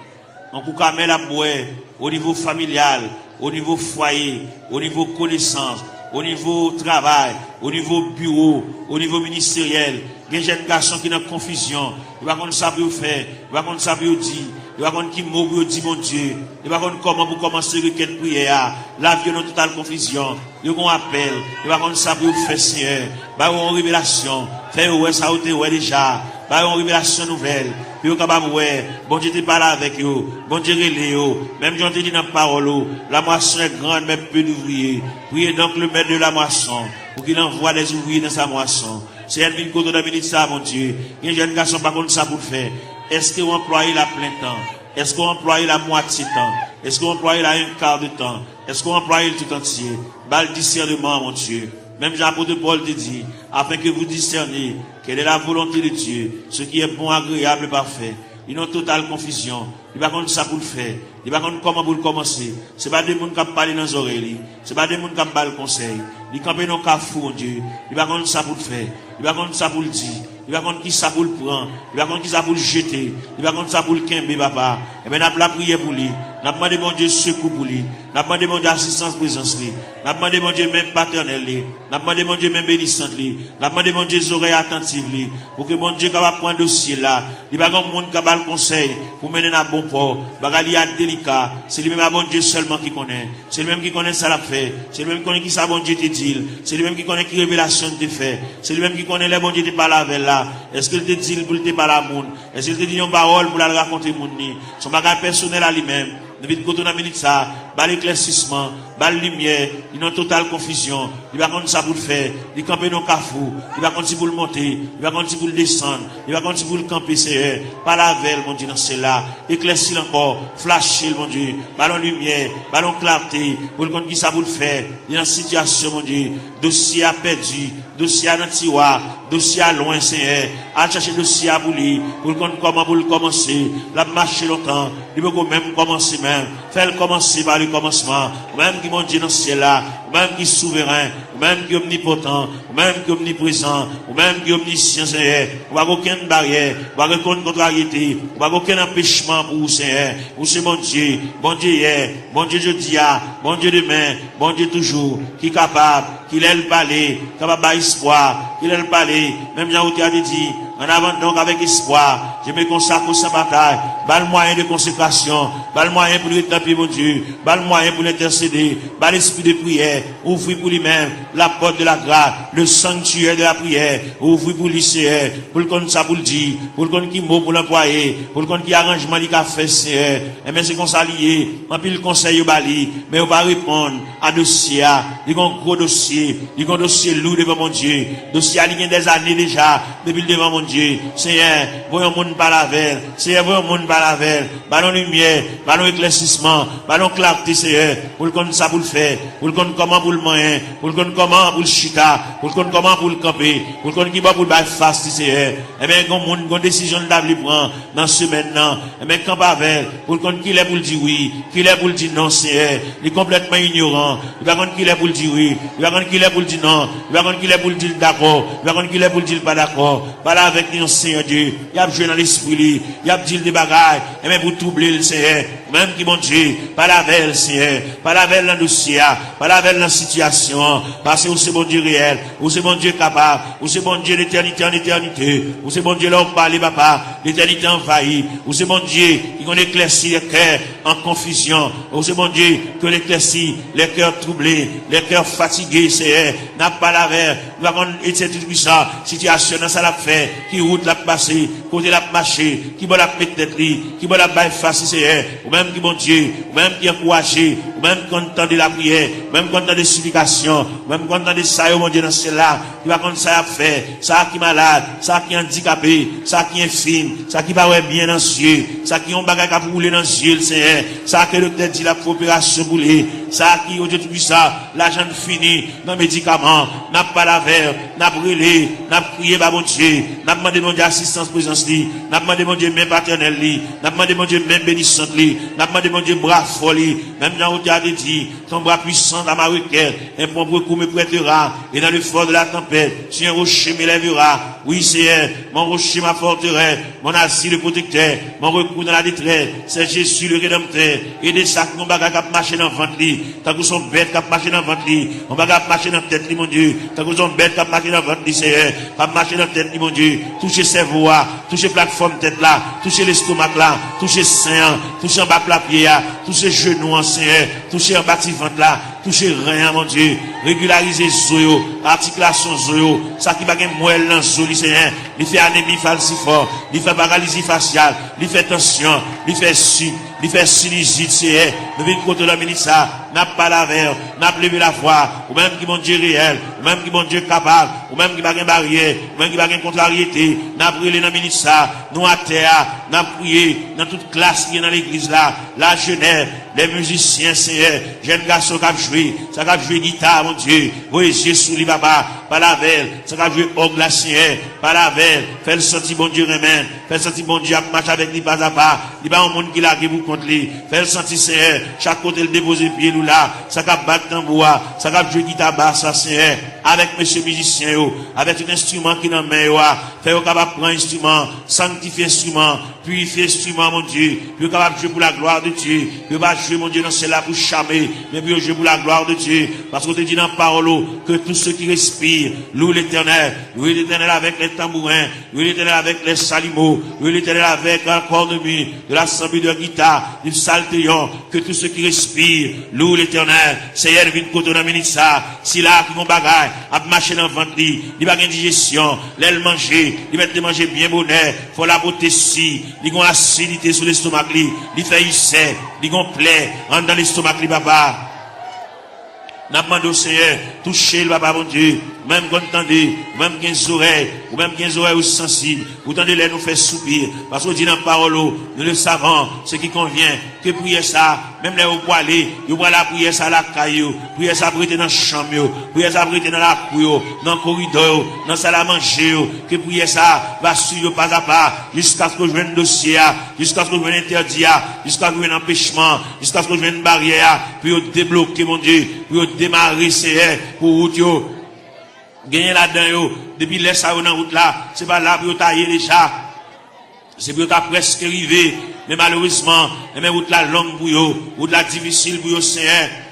Yon koup amè l ap bwè, o nivo familyal, o nivo fwaye, o nivo konesans, o nivo travay, o nivo biwo, o nivo ministeryèl. Gen jèn gason ki nan konfizyon, yo pa konn sa pou yo fè, yo pa konn sa pou yo di, yo pa konn ki mo pou yo di Bondye, yo pa konn kòman pou kòmanse rekèt priyè a, lavi yo nan total konfizyon, yo gen yon apèl, yo pa konn sa pou yo fè, Seyè, ba yo yon revelasyon, fè yo wè sa yo te wè deja, ba yo yon revelasyon nouvèl, pou yo kapab wè, Bondye te pale avèk yo, Bondye rele yo, menm jan w te di nan pawòl ou, la moisson est grande, mais peu d'ouvriers, priez donc le maître de la moisson, pour qu'il envoie des ouvriers dans sa moisson. Seyè, n vin kote w nan minit sa a, Bondye. Gen jèn gason pa konn sa pou l fè. Èske w anplwaye l a plen tan? Èske w anplwaye l a mwatye tan? Èske w anplwaye l a en ka de tan? Èske w anplwaye l tout antye? Ba l disèneman, Bondye. Menm jan apot Pòl te di, afin que vous discerniez quelle est la volonté de Dieu, ce qui est bon, agréable et parfait. Li nan total konfizyon. Li pa konn sa pou l fè. Li pa konn kòman pou l kòmanse. Se pa de moun k ap pale nan zòrèy li. Se pa de moun k ap ba l konsèy. Li kanpe nan kafou, Bondye. Li pa konn sa pou l fè. Li pa konn sa pou l di. Li pa konn ki sa pou l pran. Li pa konn ki sa pou l jete. Li pa konn sa pou l kenbe, Papa. Enben, n ap lapriyè pou li. N ap mande Bondye sekou pou li. N ap mande Bondye asistans, prezans li. N ap mande Bondye men patènèl li. N ap mande Bondye men benisant li. N ap mande Bondye zòrèy atantiv li. Pou ke Bondye kapab pran dosye l la. Li pa gen moun k ap ba l konsèy pou mennen n a bon pò. Bagay li a delika. Se li menm a Bondye sèlman ki konnen. Se li menm ki konnen sa l ap fè. Se li menm ki konnen ki sa Bondye te di l. Se li menm ki konnen ki revelasyon l te fè. Se li menm ki konnen lè Bondye te pale avè l la. Èske l te di l pou l te pale a moun? Èske l te di yon pawòl pou l al rakonte moun ni? Se yon bagay pèsonèl a li menm. Nou vin kote w nan minit sa a, ba l eklèsisman, ba l limyè, li nan total konfizyon, li pa konn sa pou l fè, li kanpe nan kafou, li pa konn si pou l monte, li pa konn si pou l desann, li pa konn si pou l kanpe, Seyè. Pale avè l, Bondye nan syèl la, eklèsi l ankò, flache l, Bondye, ba l yon limyè, ba l yon klate, pou l konn ki sa pou l fè, li nan sitiyasyon, Bondye, dosye a pèdi, dosye a nan tiwa, dosye a lwen, Seyè. Al chache dosye a pou li, pou l konn kòman pou l kòmanse. L ap mache lontan, li poko menm kòmanse menm. Fè l kòmanse pa le kòmansman. Ou menm ki Bondye nan syèl la, ou menm ki souveren, ou menm ki omnipotan, ou menm ki omniprezan, ou menm ki omnisyan, Seyè. Ou pa gen okenn baryè, ou pa gen okenn kontraryete, ou pa gen okenn anpechman pou ou, Seyè. Ou se Bondye, Bondye yè, Bondye jodi a, Bondye demen, Bondye toujou, ki kapab, ki lè l pale, kapab bay espwa, ki lè l pale, menm jan otè a te di, en avant donc avec espoir, je me consacre sans partage, ba l mwayen de konsekrasyon, ba l mwayen pou l ret nan pye Bondye, ba l mwayen pou l entèsede, ba l espri de priyè, ouvri pou li menm, la porte de la grâce, le sanctuaire de la prière, ouvri pou li, Seyè, pou l konn sa pou l di, pou l konn ki mo pou l anplwaye, pou l konn ki aranjman li ka fè, Seyè. Enben, se konsa li ye. Anpil konsèy yo ba li, men yo pa reponn a dosye a. Li gen yon gwo dosye, li gen yon dosye lou devan Bondye. Dosye a, li gen dèzane deja, depi l devan Bondye. Seyè, voye yon moun pale avè l. Seyè, voye yon moun pale avè l. Ba l yon limyè, ba l yon eklèsisman, ba l yon klate, Seyè, pou l konn sa pou l fè, pou l konn kòman pou l manyen, pou l konn kòman pou l chita, pou l konn kòman pou l kanpe, pou l konn ki bò pou l bay fas li, Seyè. Enben, gen yon moun, gen yon desizyon l ta vle pran nan semèn nan. Enben, kanpe avè l, pou l konn kilè pou l di wi, kilè pou l di non, Seyè. Li konplètman inyoran. Li pa konn kilè pou l di wi, li pa konn kilè pou l di non, li pa konn kilè pou l di l dakò, li pa konn kilè pou l di l pa dakò. Pale avèk li non, Seyè Dye. Y ap jwe nan lespri li, y ap di l de bagay, enben pou twouble l, Seyè. Ou menm ki Bondye, pale avè l, Seyè. Pale avè l nan dosye a, pale avè l nan sitiyasyon an. Paske ou se Bondye reyèl, ou se Bondye kapab, ou se Bondye letènite an etènite, ou se Bondye lè w pale, papa, letènite anvayi, ou se Bondye ki konn eklèsi lè kè an konfizyon, ou se Bondye ki konn eklèsi lè kè twouble, lè kè fatige, Seyè. N ap pale avè l, nou pa konn, Etènèl Toupisan, sitiyasyon nan sa l ap fè, ki wout l ap pase, kote l ap mache, ki bò l ap met tèt li, ki bò l ap bay fas li, Seyè. Ou menm ki Bondye, ou menm ki ankouraje, ou menm ki konn tande lapriyè, ou menm ki konn tande siplikasyon, ou menm ki konn tande sa yo, Bondye nan syèl la, ki pa konn sa y ap fè, sa ki malad, sa ki andikape, sa ki enfim, sa ki pa wè byen nan zye, sa ki yon bagay k ap woule nan zye l, Seyè, sa ke doktè di l ap fè operasyon pou li, sa ki, Bondye Toupisan, lajan l fini nan medikaman, n ap pale avè l, n ap rele, n ap kriye ba Bondye, n ap mande Bondye asistans prezans li, n ap mande Bondye men patènèl li, n ap mande Bondye men benisant li, n ap mande Bondye bra fò li, menm jan otè a te di, ton bras puissant à ma requête, un prompt recours me prêtera, et dans le fort de la tempête, sur un rocher m'élèvera. Oui, Seyè, mon rocher, ma forteresse, mon asile protecteur, mon recours dans la détresse, c'est Jésus le Rédempteur. Ede sa ki gon bagay k ap mache nan vant li, tankou se yon bèt k ap mache nan vant li, yon bagay ap mache nan tèt li, Bondye, tankou se yon bèt k ap mache nan vant li, Seyè, k ap mache nan tèt li, Bondye. Touche sèvo a, touche platfòm tèt la, touche lestomak la, touche sen an, touche anba plapye a, touche jenou an, Seyè, touche anba ti vant la, touche ren an, Bondye. Regilarize zo yo, atikilasyon zo yo, sa ki pa gen mwèl nan zo li, Seyè. Li fè anemi falsifòm, li fè paralizi fasyal, li fè tansyon, li fè sik, li fè sinizit, Seyè. Nou vin kote w nan minit sa, n ap pale avè w, n ap leve lavwa, ou menm ki Bondye reyèl, ou menm ki Bondye kapab, ou menm ki pa gen baryè, ou menm ki pa gen kontraryete, n ap rele nan minit sa, nou atè a, n ap kriye nan tout klas ki gen nan legliz la, lajenès, lè mizisyen, Seyè, jèn gason k ap jwe, sa k ap jwe gita, Bondye, voye zye sou li, papa, pale avè l, sa k ap jwe òg la, Seyè, pale avè l, fè l santi Bondye renmen l, fè l santi Bondye ap mache avèk li pazapa, li pa yon moun ki lage pou kont li, fè l santi, Seyè, chak kote l depoze pye l ou la, sa k ap bat tanbou a, sa k ap jwe gita bas la, Seyè, avèk mesye mizisyen yo, avèk tout enstriman ki nan men yo a, fè yo kapab pran enstriman, sanktifye enstriman, pirifye enstriman, Bondye, pou yo kapab jwe pou la gloire de Dieu, pou yo pa jwe, Bondye, nan syèl la pou chame, men pou yo jwe pou la gloire de Dieu, paske w te di nan pawòl ou, que tout ce qui respire loue l'Éternel, louez l'Éternel avec les tambourins, louez l'Éternel avec les chalumeaux, louez l'Éternel avec la cornemuse, de la sanbi, de gita, du psaltéon, que tout ce qui respire loue l'Éternel. Seyè, nou vin kote w nan minit sa, sila ki gon bagay ap mache nan vant li, li pa gen dijesyon, lè l manje, li mèt te manje byen bonè, fò l ap otesi, li gen asidite sou lestomak li, li fè isè, li gen plè anndan lestomak li, papa. N ap mande w, Senyè, touche l, papa Bondye. Ou menm konn tande, ou menm gen zòrèy, ou menm gen zòrèy ou sansib. Ou tande lè nou fè soupi, paske w di nan pawòl ou, nous le savons, ce qui convient, ke priyè sa, menm lè yo pwale, yo pral lapriyè sa lakay yo, priyè sa ap rete nan chanm yo, priyè sa ap rete nan lakou yo, nan koridò yo, nan sal a manje yo, ke priyè sa va swiv yo pazapa, jiskaske yo jwenn dosye a, jiskaske yo jwenn entèdi a, jiskaske yo jwenn anpechman, jiskaske yo jwenn baryè a, pou yo debloke, Bondye, pou yo demare, Senyè, pou wout yo. Genyen ladan yo, depi lè sa yo nan wout la, se pa la pou yo ta ye deja. Se pou yo ta prèske rive, men malerezman, enben, wout la long pou yo, wout la difisil pou yo, Senyè.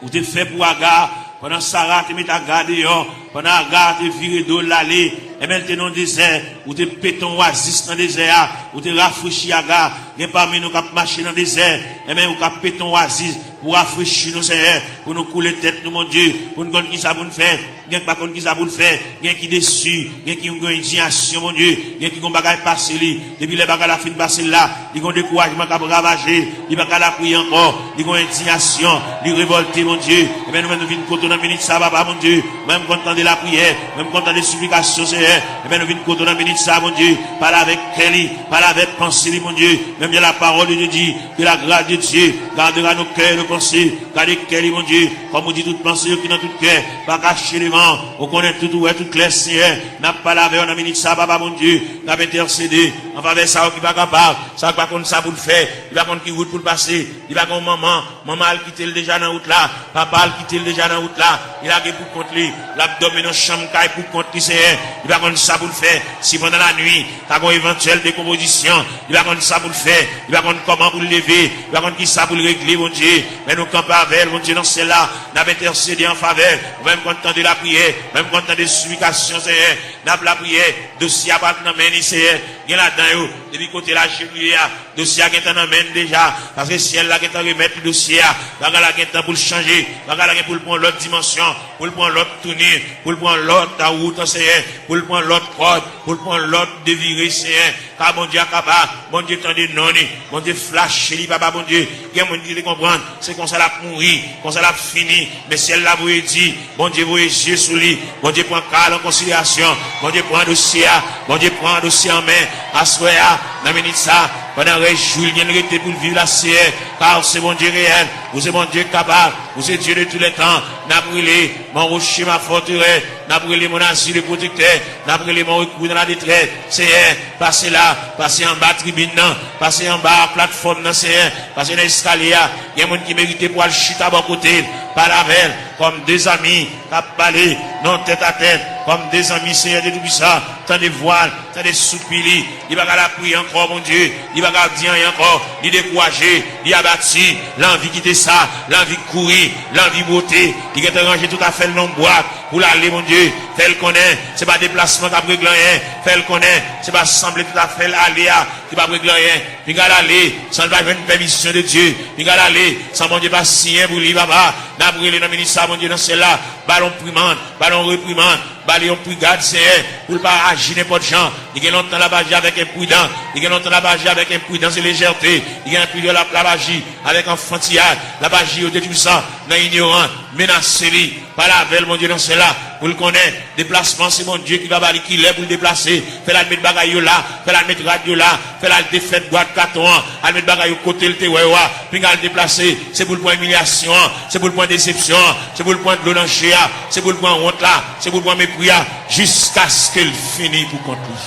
Ou te fè pou Aga, pandan Sara te met Aga deyò, pandan Aga te vire do l ale, enben, l te nan dezè, ou te pete yon wazis nan dezè a, ou te rafrechi Aga. Gen pami nou k ap mache nan dezè, enben, ou k ap pete yon wazis pou rafrechi nou, Senyè, pou nou koule tèt nou, Bondye, pou n konn kisa pou n fè. Gen ki pa konn kisa pou l fè, gen ki desi, gen ki gen endiyasyon, Bondye, gen ki gen bagay pase li. Depi lè bagay la fin pase l la, li gen dekourajman k ap ravaje, li pa ka lapriyè ankò, li gen endiyasyon, li revòlte, Bondye. Enben, nou menm nou vin kote w nan minit sa, papa, Bondye. Mwen, m konn tande lapriyè, mwen, m konn tande siplikasyon, Senyè. Enben, nou vin kote w nan minit sa, Bondye. Pale avèk kè li, pale avèk panse li, Bondye. Menm jan la parole de Dieu dit, que la grâce de Dieu gardera nos cœurs et nos pensées. Gade kè li, Bondye, kòm ou di tout panse yo ki nan tout kè, pa kache devan ou, ou konnen tout, ou wè tout klè, Senyè. N ap pale avè w nan minit sa, papa Bondye, n ap entèsede an favè sa yo ki pa kapab, sa yo ki pa konn sa pou l fè, li pa konn ki wout pou l pase, li pa gen yon manman, manman al kite l deja nan wout la, papa al kite l deja nan wout la, li lage pou kont li, l ap dòmi nan chanm kay pou kont li, Senyè, li pa konn sa pou l fè, si pandan lanwi, ka gen yon evantyèl dekonpozisyon, li pa konn sa pou l fè, li pa konn kòman pou l leve, li pa konn kisa pou l regle, Bondye. Men nou kanpe avè l, Bondye nan syèl la, n ap entèsede an favè l. Ou menm konn tande lapriyè, ou menm konn tande siplikasyon, Senyè. N ap lapriyè, dosye a pral nan men li, Senyè. Gen ladan yo, depi kote l ajenouye a, dosye a gentan nan men l deja, paske syèl la gentan remèt li dosye a. Bagay la gentan pou l chanje, bagay la gen pou l pran lòt dimansyon, pou l pran lòt touni, pou l pran lòt wout, Senyè, pou l pran lòt kòd, pou l pran lòt devire, Senyè. Ka Bondye a kapab, Bondye tande non li, Bondye flache li, papa Bondye. Gen moun ki te konprann, se konsa l ap mouri, konsa l ap fini, men syèl la voye di, Bondye voye zye sou li, Bondye pran ka l an konsiderasyon, Bondye pran dosye a, Bondye pran dosye an men, aswè a, nan minit sa, pandan rès jou l gen rete pou l viv la, Senyè, ka ou se Bondye reyèl, ou se Bondye k kapab, ou se Dieu de tous les temps, n ap rele, mon rocher, ma forteresse, n ap rele mon asile pwotektè, n ap rele mon rekou nan la detrès. Senyè, pase la, pase anba tribin nan, pase anba platfòm nan, Senyè, pase nan eskalye a. Gen moun ki merite pou al chita bò kote l, pale avè l, kòm de zanmi k ap pale nan tèt a tèt, kòm de zanmi, Senyè Dye Toupisan, tande vwa l, tande soupi li, li pa ka lapriyè ankò, Bondye, li pa ka di anyen ankò, li dekouraje, li abati, l anvi kite sa, l anvi kouri, l anvi bwote, li gentan ranje tout afè l nan yon bwat pou l ale, Bondye, fè l konnen se pa deplasman k ap regle anyen, fè l konnen se pa sanble tout afè l ale a ki p ap regle anyen, pinga l ale san l pa jwenn pèmisyon de Dye, pinga l ale san Bondye pa siyen pou li, papa, n ap rele nan minit sa, Bondye nan syèl la, ba l yon primann, ba l yon reprimann, ba li yon prigad, Senyè, pou l pa aji nenpòt jan. Li gen lontan l ap aji avèk enpridans. Li gen lontan l ap aji avèk enpridans e lejète. Li gen anpil lè l ap, l ap aji avèk anfantiyaj. L ap aji yo detwisan, nan inyorans. Menase li. Pale avè l, Bondye nan syèl la, pou l konnen deplasman se Bondye ki va ba li ki lè pou l deplase. Fè l al met bagay yo la. Fè l al met rad yo la. Fè l al defèt bwat katon an. Al met bagay yo kote l te wè yo a. Pinga l deplase. Se pou l pran imilyasyon an. Se pou l pran desepsyon an. Se pou l pran dlo nan je a. Se pou l pran wont la. Se pou l pran mepri a. Jiskaske l fini pou kont li.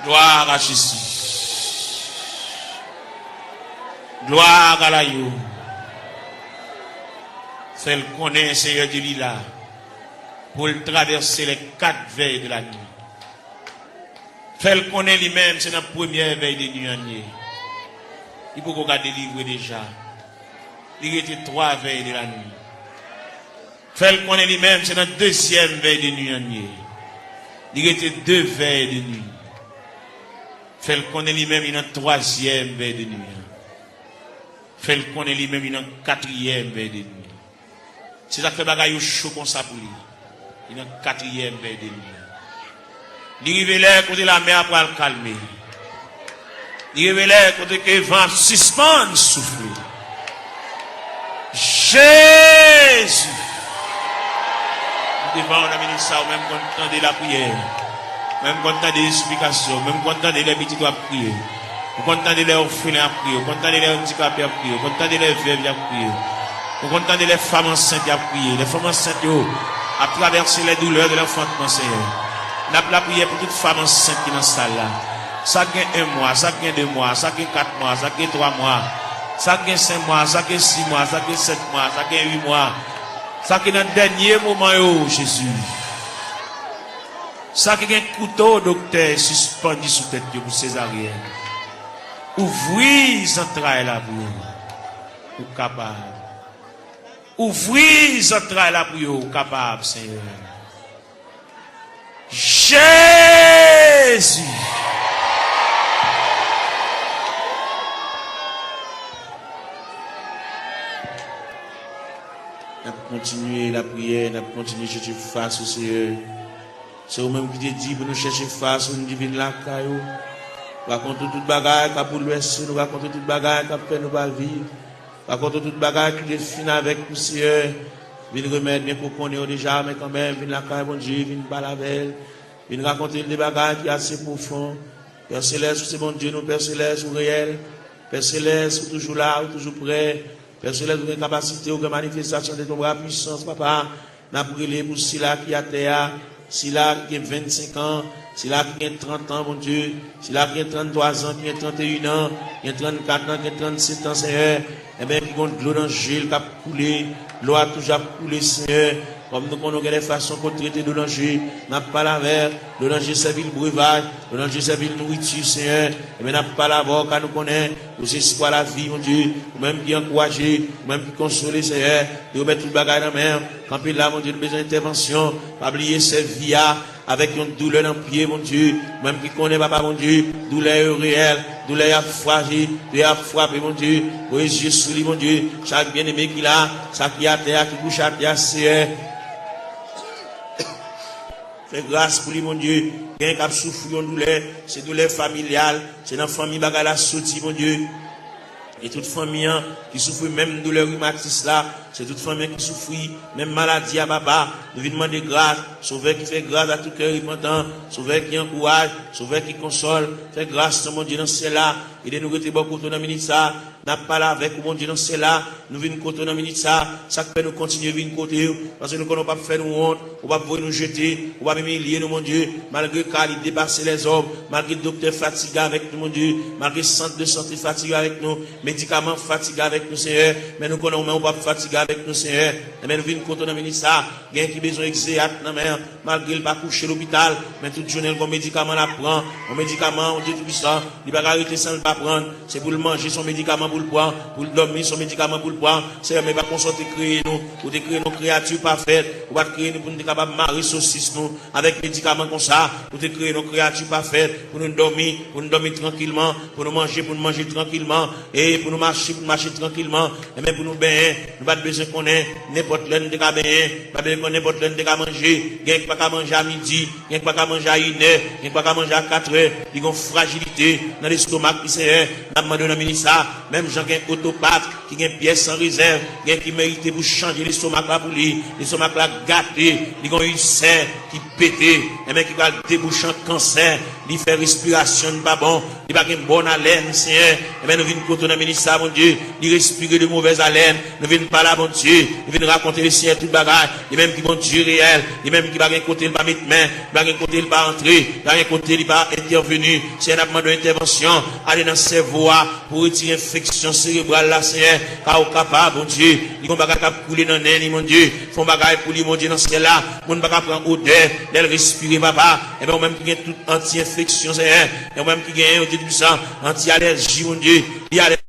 Gloire à Jésus. Gloire à l'agneau. Fè l konnen Senyè Dye li la pou l travèse les quatre veilles de la nuit. Fè l konnen li menm se nan premyè vèy de nwi an l ye. Li poko ka delivre deja. Li rete twa vèy de la nwi. Fè l konnen li menm se nan dezyèm vèy de nwi an l ye. Li rete de vèy de nwi. Fè l konnen li menm li nan twazyèm vèy de nwi an. Fè l konnen li menm li nan katriyèm vèy de nwi. Se sa k fè bagay yo cho konsa pou li. Li nan katriyèm vèy de lin nan. Li rive lè kote lamè a pral kalme. Li rive lè kote ke van ap sispann soufle. Jezi! M devan w nan minit sa, ou menm konn tande lapriyè. Ou menm konn tande esplikasyon. Ou menm konn tande lè pitit ou ap kriye. Ou konn tande lè òfelen ap kriye. Ou konn tande lè andikape ap kriye. Ou konn tande lè vèv y ap kriye. Ou konn tande lè fanm ansent y ap kriye. Lè fanm ansent yo ap travèse les douleurs de l'enfantement, Senyè. N ap lapriyè pou tout fanm ansent ki nan sal la. Sa k gen en mwa, sa k gen de mwa, sa k gen kat mwa, sa k gen twa mwa, sa k gen senk mwa, sa k gen sis mwa, sa k gen sèt mwa, sa k gen uit mwa, sa ki nan dènye moman yo, Jezi. Sa ki gen kouto doktè sispann sou tèt yo pou sezaryèn. Ouvri zantray la pou yo. Ou kapab. Ouvri zantray la pou yo. Ou kapab, Senyè. Jezi! N ap kontinye lapriyè, n ap kontinye chèche fas ou, Senyè. Se ou menm ki te di pou nou chèche fas ou, nou di vin lakay ou. Rakonte tout bagay k ap boulvèse nou, rakonte tout bagay k ap fè nou pa viv. Rakonte tout bagay ki te fin avèk nou, Senyè. Vin remèt, byen ke w konnen yo deja, men kanmenm, vin lakay Bondye, vin pale avè l. Vin rakonte l de bagay ki ase pwofon. Pè Selès, ou se Bondye nou, Pè Selès, ou reyèl. Pè Selès, ou toujou la, ou toujou prè. Pè Selès, ou gen kapasite, ou gen manifestasyon de ton bra pwisans, papa. N ap rele pou sila ki atè a, sila ki gen vennsenk an, sila ki gen trant an, Bondye, sila ki gen tranntwa zan, ki gen tranteyen an, ki gen trannkat an, ki gen trannsèt an, Senyè. Enben, ki gen dlo nan je l k ap koule, dlo a toujou ap koule, Senyè. Kòm nou konnen, gen de fason ke w trete dlo nan je, n ap pale avè l, dlo nan je sèvi l brevaj, dlo nan je sèvi l nouriti, Senyè. Enben, n ap pale avè w, ka nou konnen, ou se espwa lavi, Bondye, ou menm ki ankouraje, ou menm ki konsole, Senyè. Yo met tout bagay nan men w. Kanpe la, Bondye, nou bezwen entèvansyon. Pa bliye sèvi a avèk yon doulè nan pye, Bondye. Ou menm ki konnen, papa, Bondye, doulè yo reyèl, doulè y ap fraji, doulè y ap frape, Bondye. Voye je sou li, Bondye. Chak byeneme ki la, sa ki atè a, ki kouche atè a, Senyè. Fè gras pou li, Bondye. Gen k ap soufri yon doulè, se doulè familyal, se nan fanmi bagay la soti, Bondye. E tout fanmi an ki soufri menm doulè rimatis la, se tout fanmi an ki soufri menm maladi a, papa. Nou vin mande gras, Sovè ki fè gras a tout kè repantan, Sovè ki ankouraj, Sovè ki konsòl, fè gras nan Bondye nan syèl la, ede nou rete bò kote w nan minit sa. N ap pale avèk ou, Bondye nan syèl la, nou vin kote w nan minit sa. Sa k fè nou kontinye vin kote w? Paske nou konnen w p ap fè nou wont, ou p ap voye nou jete, ou p ap imilye nou, Bondye. Malgre ka li depase lèzòm, malgre doktè fatige avèk nou, Bondye, malgre sant de sante fatige avèk nou, medikaman fatige avèk nou, Senyè, men nou konnen ou menm ou p ap fatige avèk nou, Senyè. Enben, nou vin kote w nan minit sa. Gen ki bezwen egzeyat nan men an, malgre l pa kouche lopital, men tout jounen l gon medikaman l ap pran, yon medikaman, Bondye Toupisan, li pa ka rete san l pa pran l. Se pou l manje, se yon medikaman pou l pran, pou l dòmi, se yon medikaman pou l pran. Senyè, men pa konsa w te kreye nou. Ou te kreye nou kreyati pafèt. Ou pa t kreye nou pou nou te kapab mare sosis nou avèk medikaman konsa. Ou te kreye nou kreyati pafèt pou nou dòmi, pou nou dòmi trankilman, pou nou manje, pou nou manje trankilman, e pou nou mache, pou nou mache trankilman. Enben, pou nou benyen, nou pa t bezwen konnen nenpòt lè nou te ka benyen, nou pa t bezwen konnen nenpòt lè nou te ka manje. Gen ki pa ka manje a midi, gen ki pa ka manje a inè, gen ki pa ka manje a katrè. Li gen yon frajilite nan lestomak li, Senyè. N ap mande w nan minit sa, menm jan gen otopat ki gen pyès an rezèv, gen ki merite pou chanje lestomak la pou li. Lestomak la gate, li gen yon ilsè ki pete, enben ki pral debouche an kansè, li fè respirasyon n pa bon, li pa gen bòn alèn, Senyè. Enben, nou vin kote w nan minit sa, Bondye, li respire de movèz alèn. Nou vin pale a Bondye, nou vin rakonte Lesenyè tout bagay. Li menm ki Bondye reyèl, li menm ki pa gen kote l pa met men, li pa gen kote l pa antre, li pa gen kote li pa entèveni. Senyè, n ap mande w entèvansyon, ale nan sèvo a, pou retire enfeksyon serebral la, Senyè, ka ou kapab, Bondye. Li gon bagay k ap koule nan nen li, Bondye. Fè yon bagay pou li, Bondye, nan syèl la. Moun pa ka pran odè lè l respire, papa. Enben, ou menm ki gen tout anti-enfeksyon, Senyè. E ou menm ki gen, Bondye Toupisan, anti-alèji, Bondye. Li alèji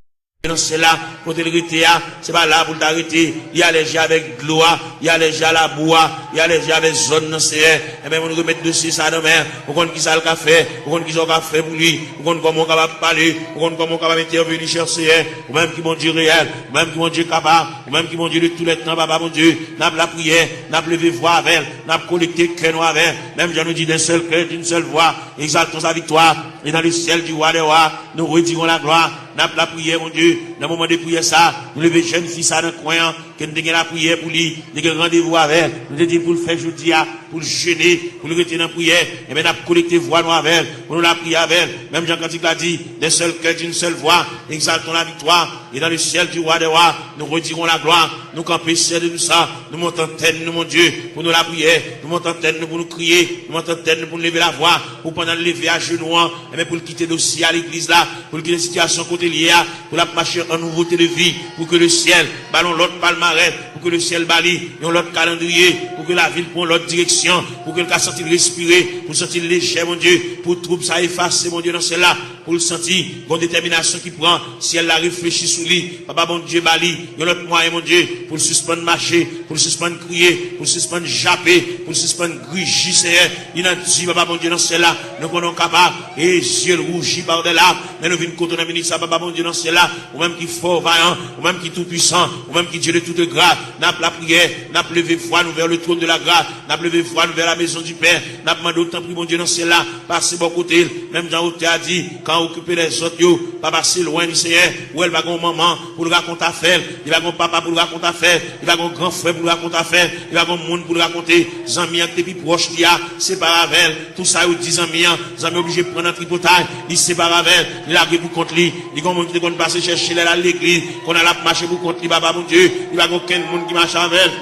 Nan syèl la, kote l rete a, se pa la pou l ta rete. Li alèje avèk dlo a, li alèje a labou a, li alèje avèk zòn nan, Senyè. Enben, moun remèt dosye sa nan men. Ou konn ki sa l ka fè, ou konn ki sa w ka fè pou li, ou konn kòman w kapab pale, ou konn kòman w kapab entèveni, chè Senyè. Ou menm ki Bondye reyèl, ou menm ki Bondye kapab, ou menm ki Bondye de tou lè tan, Papa Bondye. N ap lapriyè, n ap leve vwa avè l, n ap konekte kè nou avè l. Menm jan nou di d'un seul cœur, d'une seule voix, exaltons sa victoire. Et dans le ciel du roi des rois, nous redirons la gloire. N ap lapriyè, Bondye, nan moman de priyè sa, nou leve jèn fi sa nan kwen an, ke n te gen lapriyè pou li, nou te gen randevou avè l, nou te di l pou l fè jodi a, pou l jene, pou l rete nan priyè, enben n ap konekte vwa nou avè l, pou nou lapriyè avè l, menm jan kantik la di, d'un seul cœur, d'une seule voix, exaltons la victoire, et dans le ciel du roi des rois, nous redirons la gloire, nou kanpe, Senyè de nou sa, nou monte antèn nou, Bondye, pou nou lapriyè, nou monte antèn nou pou nou kriye, nou monte antèn nou pou nou leve lavwa, pou pandan l leve ajenou an, enben pou l kite dosye a legliz la, pou l kite sitiyasyon kote l ye a, pou l ap mache an nouvote de vi, pou ke le syèl ba l yon lòt palmarès, pou ke le syèl ba li yon lòt kalandriye, pou ke lavi l pran yon lòt direksyon, pou ke l ka santi l respire, pou l santi l lejè, Bondye, pou twoub sa efase, Bondye, nan syèl la, pou l santi gon detèminasyon ki pran, syèl la reflechi sou li, Papa Bondye ba li yon lòt mwayen, Bondye, pou l sispann mache, pou l sispann kriye, pou l sispann jape, pou l sispann griji, Senyè. Li nan di, Papa Bondye nan syèl la, nou konnen w kapab. E zye l wouji pa w dè lam. Men nou vin kote w nan minit sa, Papa Bondye nan syèl la. Ou menm ki fò, vayan, ou menm ki tou pwisan, ou menm ki Dye de toute grâce. N ap lapriyè, n ap leve vwa nou vers le trône de la grâce. N ap leve vwa nou vers la maison du Père. N ap mande w, tanpri, Bondye nan syèl la, pase bò kote l. Menm jan otè a di, kan w okipe lèzòt yo, pa pase lwen li, Senyè. Ou wè l pa gen yon manman pou l rakonte afè l. Li pa gen yon papa pou l rakonte afè l. Li pa gen yon gran frè pou l rakonte afè l. Li pa gen yon moun pou l rakonte. Zanmi an ki te pi pwòch li a, separe avè l. Tou sa yo di zanmi an, zanmi an oblije pran nan tripotay. Li separe avè l. Li lage pou kont li. Li gen yon moun ki te konn pase chèche l, l al legliz. Kounye a l ap mache pou kont li, Papa Bondye. Li pa gen okenn moun ki mache avè l.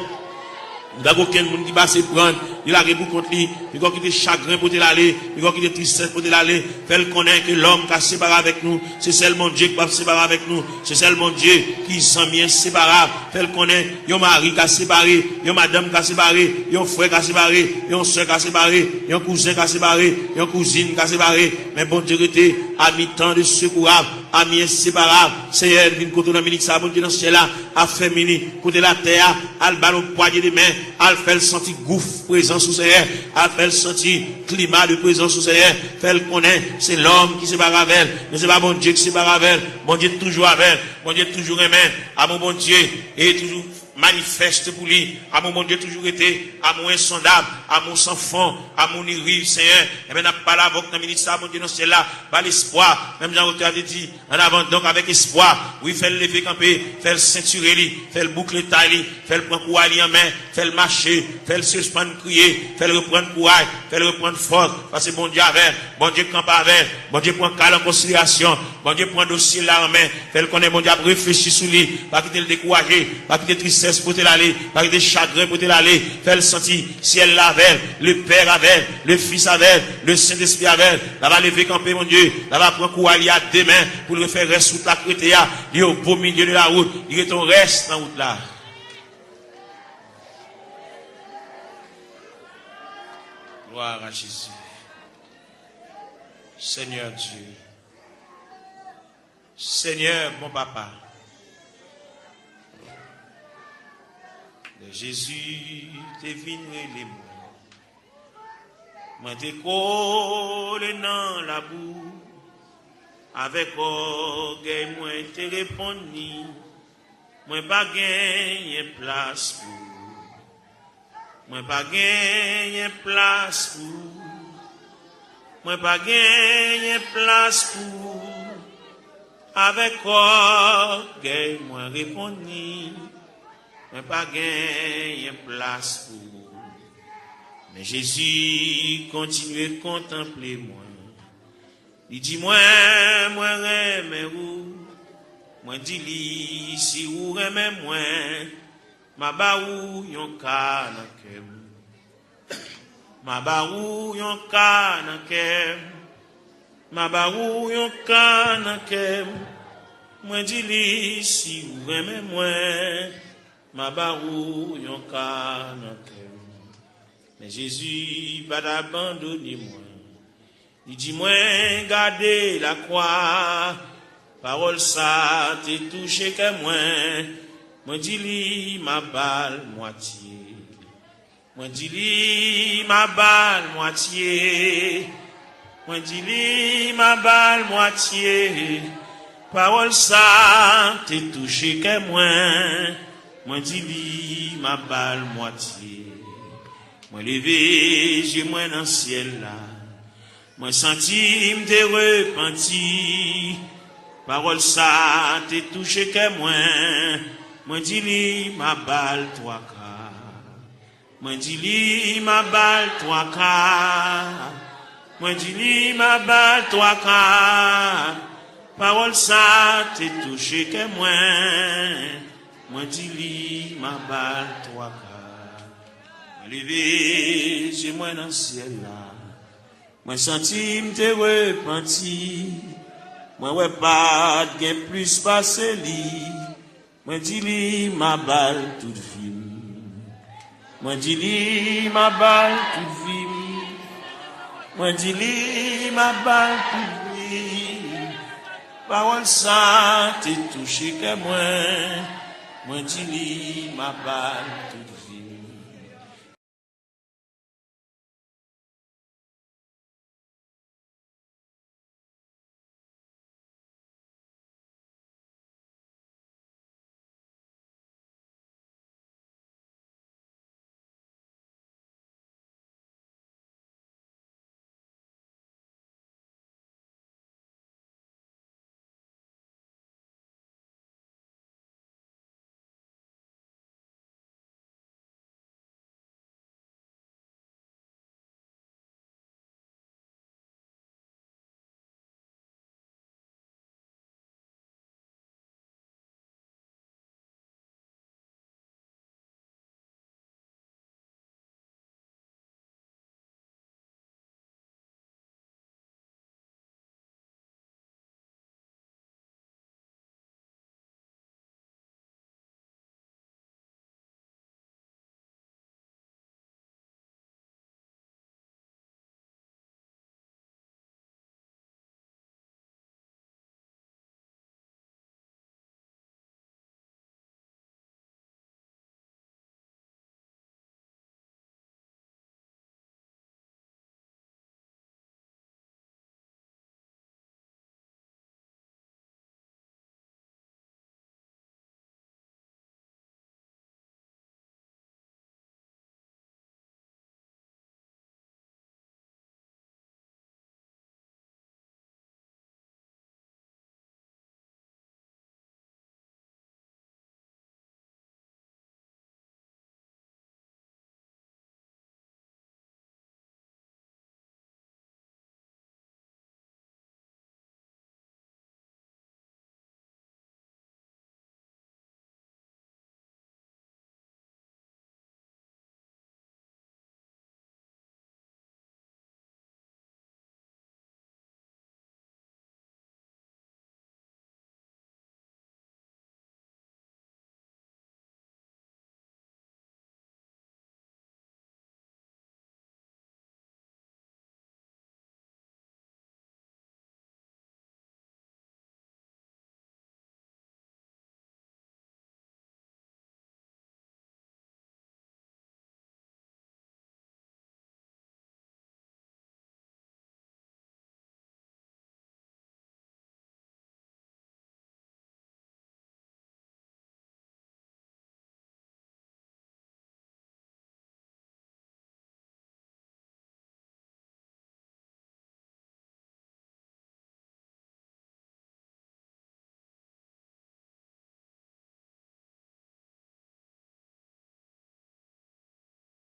Li pa gen okenn moun ki pase pran l, li lage pou kont li. Piga w kite chagren pote l ale, piga w kite tristès pote l ale. Fè l konnen ke lòm ka separe avèk nou, se sèl Bondye ki p ap separe avèk nou. Se sèl Bondye ki zanmi enseparab. Fè l konnen yon mari ka separe, yon madanm ka separe, yon frè ka separe, yon sè ka separe, yon kouzen ka separe, yon kouzin ka separe. Men Bondye rete ami tan de sekourab, ami enseparab. Senyè, vin kote w nan minit sa, Bondye nan syèl la, afèmi li, kote l atè a, al ba l yon pwanye de men, al fè l santi gouf prezans ou, Senyè, al fè l santi klima de prezans ou, Senyè, fè l konnen se lòm ki separe avè l, men se pa Bondye ki separe avè l. Bondye toujou avè l, Bondye toujou renmen l, amou Bondye e toujou manifeste pou li, amou Bondye toujou rete, amou ensondab, amou san fon, amou ni riv, Senyè. Enben, n ap pale avè w nan minit sa, Bondye nan syèl la, ba l espwa, menm jan otè a te di, En avant donc avec espoir, wi, fè l leve kanpe, fè l sentire li, fè l boukle tay li, fè l pran kouray li an men, fè l mache, fè l sispann kriye, fè l reprann kouray, fè l reprann fòs, paske Bondye avè l, Bondye kanpe avè l, Bondye pran ka l an konsiderasyon, Bondye pran dosye l la an men, fè l konnen Bondye ap reflechi sou li, pa kite l dekouraje, pa kite tristès pote l ale, pa kite chagren pote l ale, fè l santi syèl la avè l, Lepè avè l, Lefis avè l, Lesentespri avè l. L ap leve kanpe, Bondye. L ap pran kouray li a de men pou l refè rès wout la k rete a. Li au beau milieu de la route. Li rete yon rès nan wout la. Gloire à Jésus. Seigneur Dieu. Senyè, bon papa, lè Jezi te vin rele mwen, mwen te kole nan labou. Avèk ògèy mwen te reponn li, mwen pa genyen plas pou ou. Mwen pa genyen plas pou ou. Mwen pa genyen plas pou ou. Avèk ògèy mwen reponn li, mwen pa genyen plas pou ou. Men Jezi kontinye kontanple mwen. Li di mwen, mwen renmen ou. Mwen di li, si ou renmen mwen, m a ba ou yon ka nan kè m. M a ba ou yon ka nan kè m. M a ba ou yon ka nan kè m. Mwen di li, si ou renmen mwen, m a ba ou yon ka nan kè m. Men Jezi pa t abandone mwen. Li di mwen, gade lakwa, Pawòl sa te touche kè mwen, mwen di li m a ba l mwatye. Mwen di li m a ba l mwatye. Mwen di li m a ba l mwatye. Pawòl sa te touche kè mwen, mwen di li m a ba l mwatye. Mwen leve je mwen nan syèl la. Mwen santi m te repanti. Pawòl sa te touche kè mwen. Mwen di li m a ba l twa ka. Mwen di li m a ba l twa ka. Mwen di li m a ba l twa ka. Pawòl sa te touche kè mwen. Mwen di li m a ba l twa ka. Mwen leve je mwen nan syèl la. Mwen santi m te repanti. Mwen wè pa t gen plis pase li. Mwen di li m a ba l tout vi m. Mwen di li m a ba l tout vi m. Mwen di li m a ba l tout vi m. Pawòl sa te touche kè mwen. Mwen di li m a ba l tout vi m.